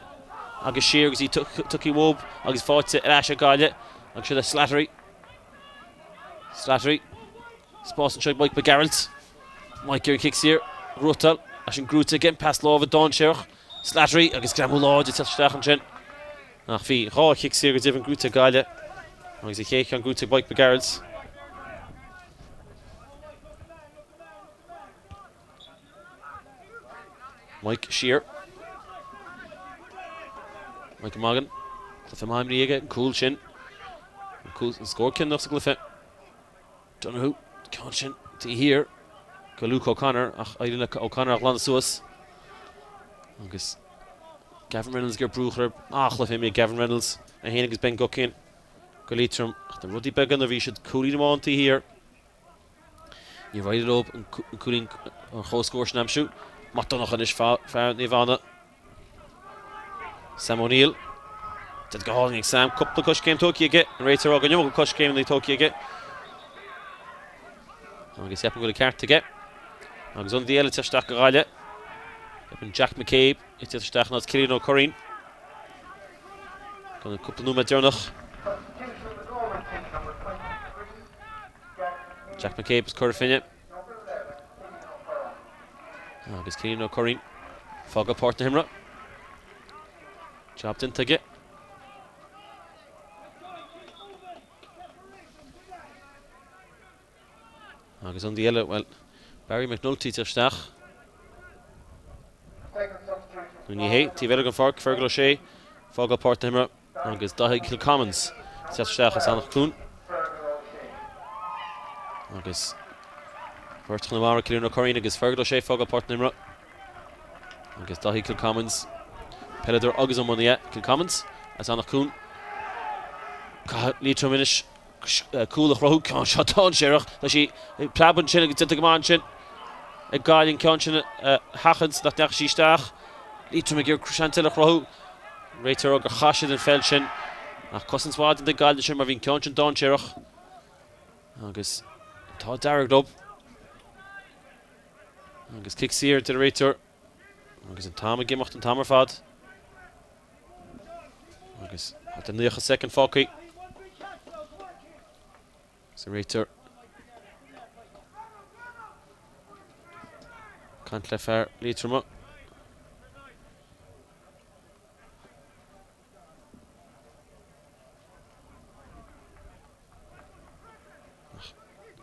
agus siar agus í tugtha uathu agus faighte ar ais ag Gaillimh agus seo le Slattery. Slattery. Spás anseo ag Mike Mac Gearailt. Mike ar an chic saor. Gnóthachtáil. É sin gnóite aige. Pas láimhe dainséarach. Slattery agus greamú láidir ag teacht isteach ansin. Ach bhí 2 chic saor go deimhin gnóite ag Gaillimh agus an chéad cheann gnóite ag Mike Mac Gearailt. Mike siar. Mike Magan. Cluiche maith imeartha aige, an cúl sin. An cúl, an scór cinniúnach sa gcluiche. Donoghue, ceann sin taobh thiar go Luke O'Connor ach éiríonn le O'Connor a ghlanadh suas. Agus Gavin Reynolds ag iarraidh brú a chur air. An-chluiche imeartha ag Gavin Reynolds, é féin agus Ben Guckian go Liatroim. Ach na rudaí beaga nuair a bhí siad cúilín amháin taobh thiar. Níor éirigh leo an cúilín an chomhscór sin a aimsiú. Mac Donncha anois, fear Naomh Anna. Sam O'Neill. Déanta go hálainn ag Sam. Cúpla coiscéim tógtha aige. An réiteoir ag rá go an iomarca coiscéimeanna tógtha aige. Agus ceapaim go bhfuil an ceart aige. Agus ionadaí eile ag teacht isteach do Ghaillimh. Ceapaim Jack McCabe ag teacht isteach in áit Cillian Ó Curraoin. Gan an cúpla nóiméad deireanach. Jack McCabe as Cora Finne. Agus Cillian Ó Curraoin. Fágáil páirc na himeartha. Job déanta aige. Agus ionadaí eile, bhuel, Barry McNulty ag teacht isteach. Nó ní hé, taobh eile den pháirc, Fergal O'Shea, fágáil páirc na himeartha. Agus Daithí Kilcommons ag teacht isteach as Eanach Dúin. Agus beirt Chonamara, Cillian Ó Curraoin agus Fergal O'Shea fágáil páirc na himeartha. Agus Daithí Kilcommons, peileadóir agus iománaí Kilcommons as Eanach Cuain. Caithfidh Liatroim anois cúl a chruthú. Ceann seo dainséarach. Tá sí ag preabadh ansin agus déanta go maith ansin ag Gaillimh an ceann sin a sheachaint nach ndeachaigh sí isteach. Liatroim ag iarraidh seans eile a chruthú. Réiteoir gur chaith siad an pheil sin ach cosaint mhaith déanta ag Gaillimh ansin mar bhí an ceann sin dainséarach agus an t-ádh dearg leo. Agus cic saor deir an réiteoir agus an t-am ag imeacht an t-am ar fad. Agus thart ar 90 soicind fágtha. Agus an réiteoir ag caint le fear Liatroma. Ach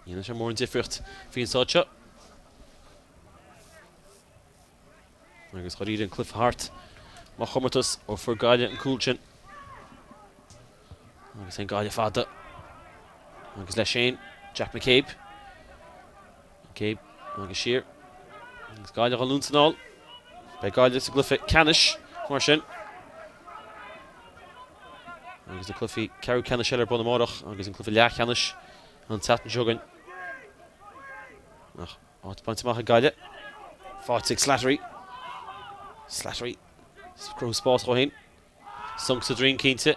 ní dhéanann sé mórán difríocht faoin tráth seo. Agus dáiríre an cluiche thart mar chomórtas ó fuair Gaillimh an cúl sin. Agus an Gaillimh fada. Agus leis féin, Jack McCabe. McCabe agus siar. Agus Gaillimh á n-ionsaí anall. Beidh Gaillimh sa gcluiche ceannais mar sin. Agus na cluichí ceathrú ceannais eile ar bun amárach agus an cluiche leathcheannais an tseachtain seo chugainn. Ach Áit bainte amach ag Gaillimh. Faighte ag Slattery. Slattery. Cruthú spás dhó féin. Sonc sa droim cinnte.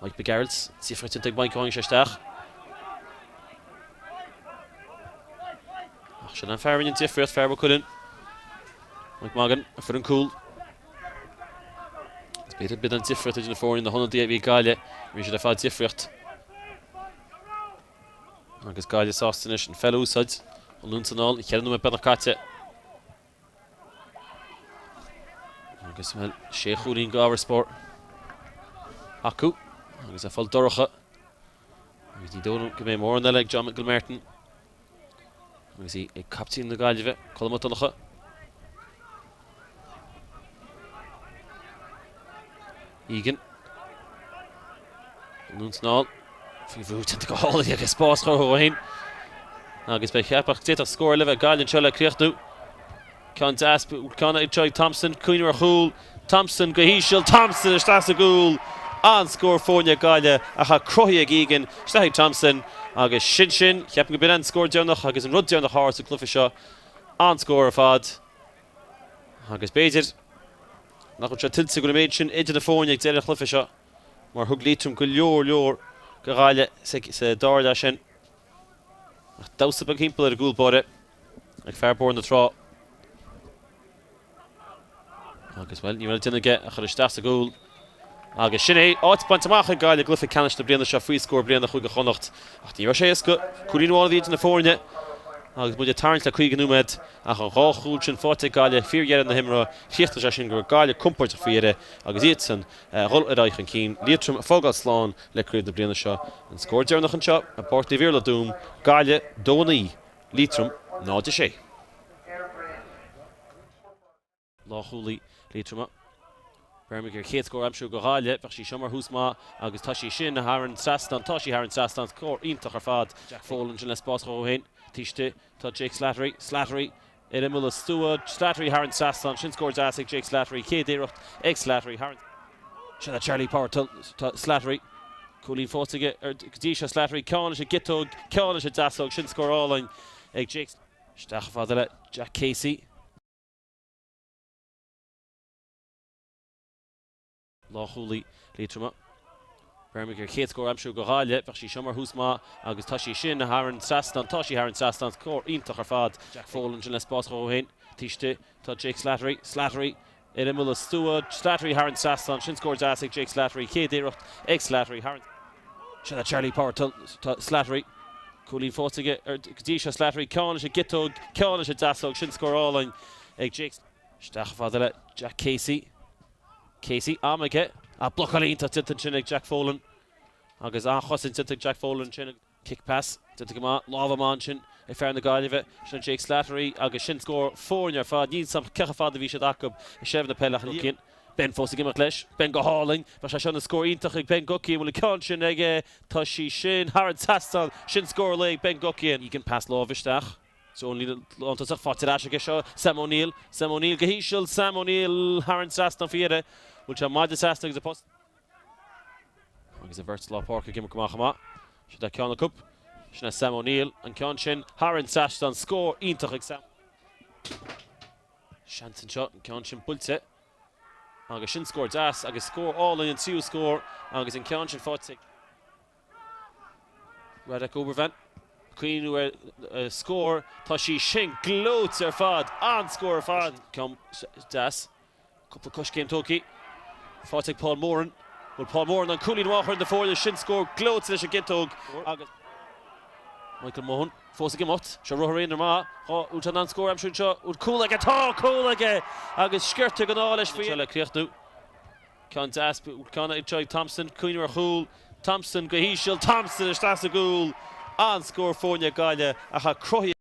Mike McGarrett. Difríocht déanta ag Mike ó tháinig sé isteach. Ach sin an fear a rinne an difríocht, fear Mhaigh Cuilinn. Mike Magan, a fuair an cúl. Is b'fhéidir b'iad an difríocht idir na foirne, na hionadaithe a bhí ag Gaillimh. Rinne siad ar fad difríocht. Agus Gaillimh sásta anois an pheil a úsáid anonn is anall, an cheithre nóiméad beagnach caite. Agus bhuel, sé chúilín d'fharasbarr acu agus é ag fáil dorcha. Agus ní dóigh liom go mbeidh mórán eile ag John Gilmartin. Agus í ag captaen na Gaillimhe, Colm Mac Donncha. Egan. Anonn is anall. Faoi bhrú déanta go hálainn aige spás a chruthú dhó féin. Agus beidh ceapadh d'fhéadfadh scór eile bheith ag Gaillimh anseo le críochnú. Ceann deas, ceann ag Joy Thompson, cuimhneamh ar chúl. Thompson go híseal, Thompson isteach sa gcúl. An-scór foirne Gaillimhe ach tá cruthaithe ag Egan, isteach ag Thompson agus sin sin. Cheapfainn go b'in an scór deireanach agus an rud deireanach a tharla sa gcluiche seo. An-scór ar fad agus b'fhéidir nach bhfuil sé tuillte go bhfuil an méid sin idir na foirne ag deireadh an chluiche seo mar thug Liatroim go leor leor do Ghaillimh sa dara leath sin. Ach damhsa beag thimpeall ar an gcúl báire ag fear Bóthar na Trá. Agus, bhuel, ní raibh le déanamh aige ach cur isteach sa gcúl. Agus sin é, áit bainte amach ag Gaillimh i gcluiche ceannais na bliana seo faoi scór bliana Chúige Chonnacht. Ach ní raibh sé éasca. Cúilín amháin a bhí idir na foirne agus muid ag tarraingt le 50 nóiméad ach an dhá chúl sin faighte ag Gaillimh fíordheireadh na himeartha, chríochnaigh sé sin go raibh Gaillimh compordach faoi dheireadh agus iadsan a dhul ar aghaidh chun cinn. Liatroim ag fágáil slán le craobh na bliana seo. An scór deireanach anseo i bPáirc Naomh Iarlaith, Tuaim, Gaillimh 2-9, Liatroim 0-6. Lánchúlaí Liatroma. Bheirimid ar chéad scór a aimsiú do Ghaillimh. Bheadh sí seo mar thús maith agus tá sí sin thar an trasnán. Tá sí thar an trasnán. Scór iontach ar fad. Jack Folan ansin le spás dhó féin. Taobh istigh tá Jake Slattery. Slattery ar imeall an stua. Slattery thar an trasnán. Sin scór deas ag Jake Slattery. Chéad iarracht ag Slattery thar an. Sin é Charlie Power. Tá Slattery. Cúilín faighte aige go dtí seo. Slattery. Ceann leis an gciotóg. Ceann leis an deasóg. Sin scór álainn ag Jake. Isteach chomh fada le Jack Casey. Lánchúlaí Liatroma. Bheirimid ar chéad scór a aimsiú do Ghaillimh. Bheadh sí seo mar thús maith agus tá sí sin thar an trasnán. Tá sí thar an trasnán. Scór iontach ar fad. Jack Folan ansin le spás dhó féin. Taobh istigh tá Jake Slattery. Slattery ar imeall an stua. Slattery thar an trasnán. Sin scór deas ag Jake Slattery. Chéad iarracht ag Slattery thar an. Sin é Charlie Power. Tá Slattery. Cúilín faighte aige go dtí seo. Slattery. Ceann leis an gciotóg. Ceann leis an deasóg. Sin scór álainn ag Jake. Isteach chomh fada le Jack Casey. Casey, am aige. Ach blocáil iontach déanta ansin ag Jack Folan. Agus an-chosaint déanta ag Jack Folan ansin. Cic pas déanta go maith. Lámha maith ansin ag fear na Gaillimhe. Sin Jake Slattery agus sin scór foirne ar fad. Níl 's a'm cé chomh fada a bhí siad acu i seilbh na peile ach Guckian. Ben fós ag imeacht leis. Ben go hálainn. Bheadh sé seo ina scór iontach ag Ben Guckian. Bhfuil an ceann sin aige? Tá sí sin thar an trasnán. Sin scór an lae ag Ben Guckian. Egan pas láimhe isteach. Ón líne lántosach faighte ar ais aige seo Sam O'Neill. Sam O'Neill go híseal. Sam O'Neill thar an trasnán faoi dheireadh. Bhfuil sé maide trasna agus a post. Agus an bheirt lár páirce ag imirt go maith chomh maith. Seo é ceann acu. Sin é Sam O'Neill. An ceann sin thar an trasnán. Scór iontach ag Sam. Seans anseo. An ceann sin buailte. Agus sin scór deas agus scór álainn an tríú scór agus an ceann sin faighte ag. Radek Obervan. Cuimhniú ar a scór. Tá sí sin gleoite ar fad. An-scór ar fad. Ceann deas. Cúpla coiscéim tógtha. Faighte ag Paul Moran. Bhfuil Paul Moran an cúilín amháin a chur na foirne. Sin scór gleoite leis an gciotóg agus. Michael Mohan fós ag imeacht. Seo ruathar aonair maith. Bhfuil sé in ann scór a aimsiú anseo. Bhfuil cúl aige? Tá cúl aige! Agus sciorta den ádh leis faoi. Seo le críochnú. Ceann deas, ceann anseo ag Thompson, cuimhniú ar chúl, Thompson go híseal, Thompson isteach sa gcúl! An-scór foirne Gaillimhe ach tá cruthaithe.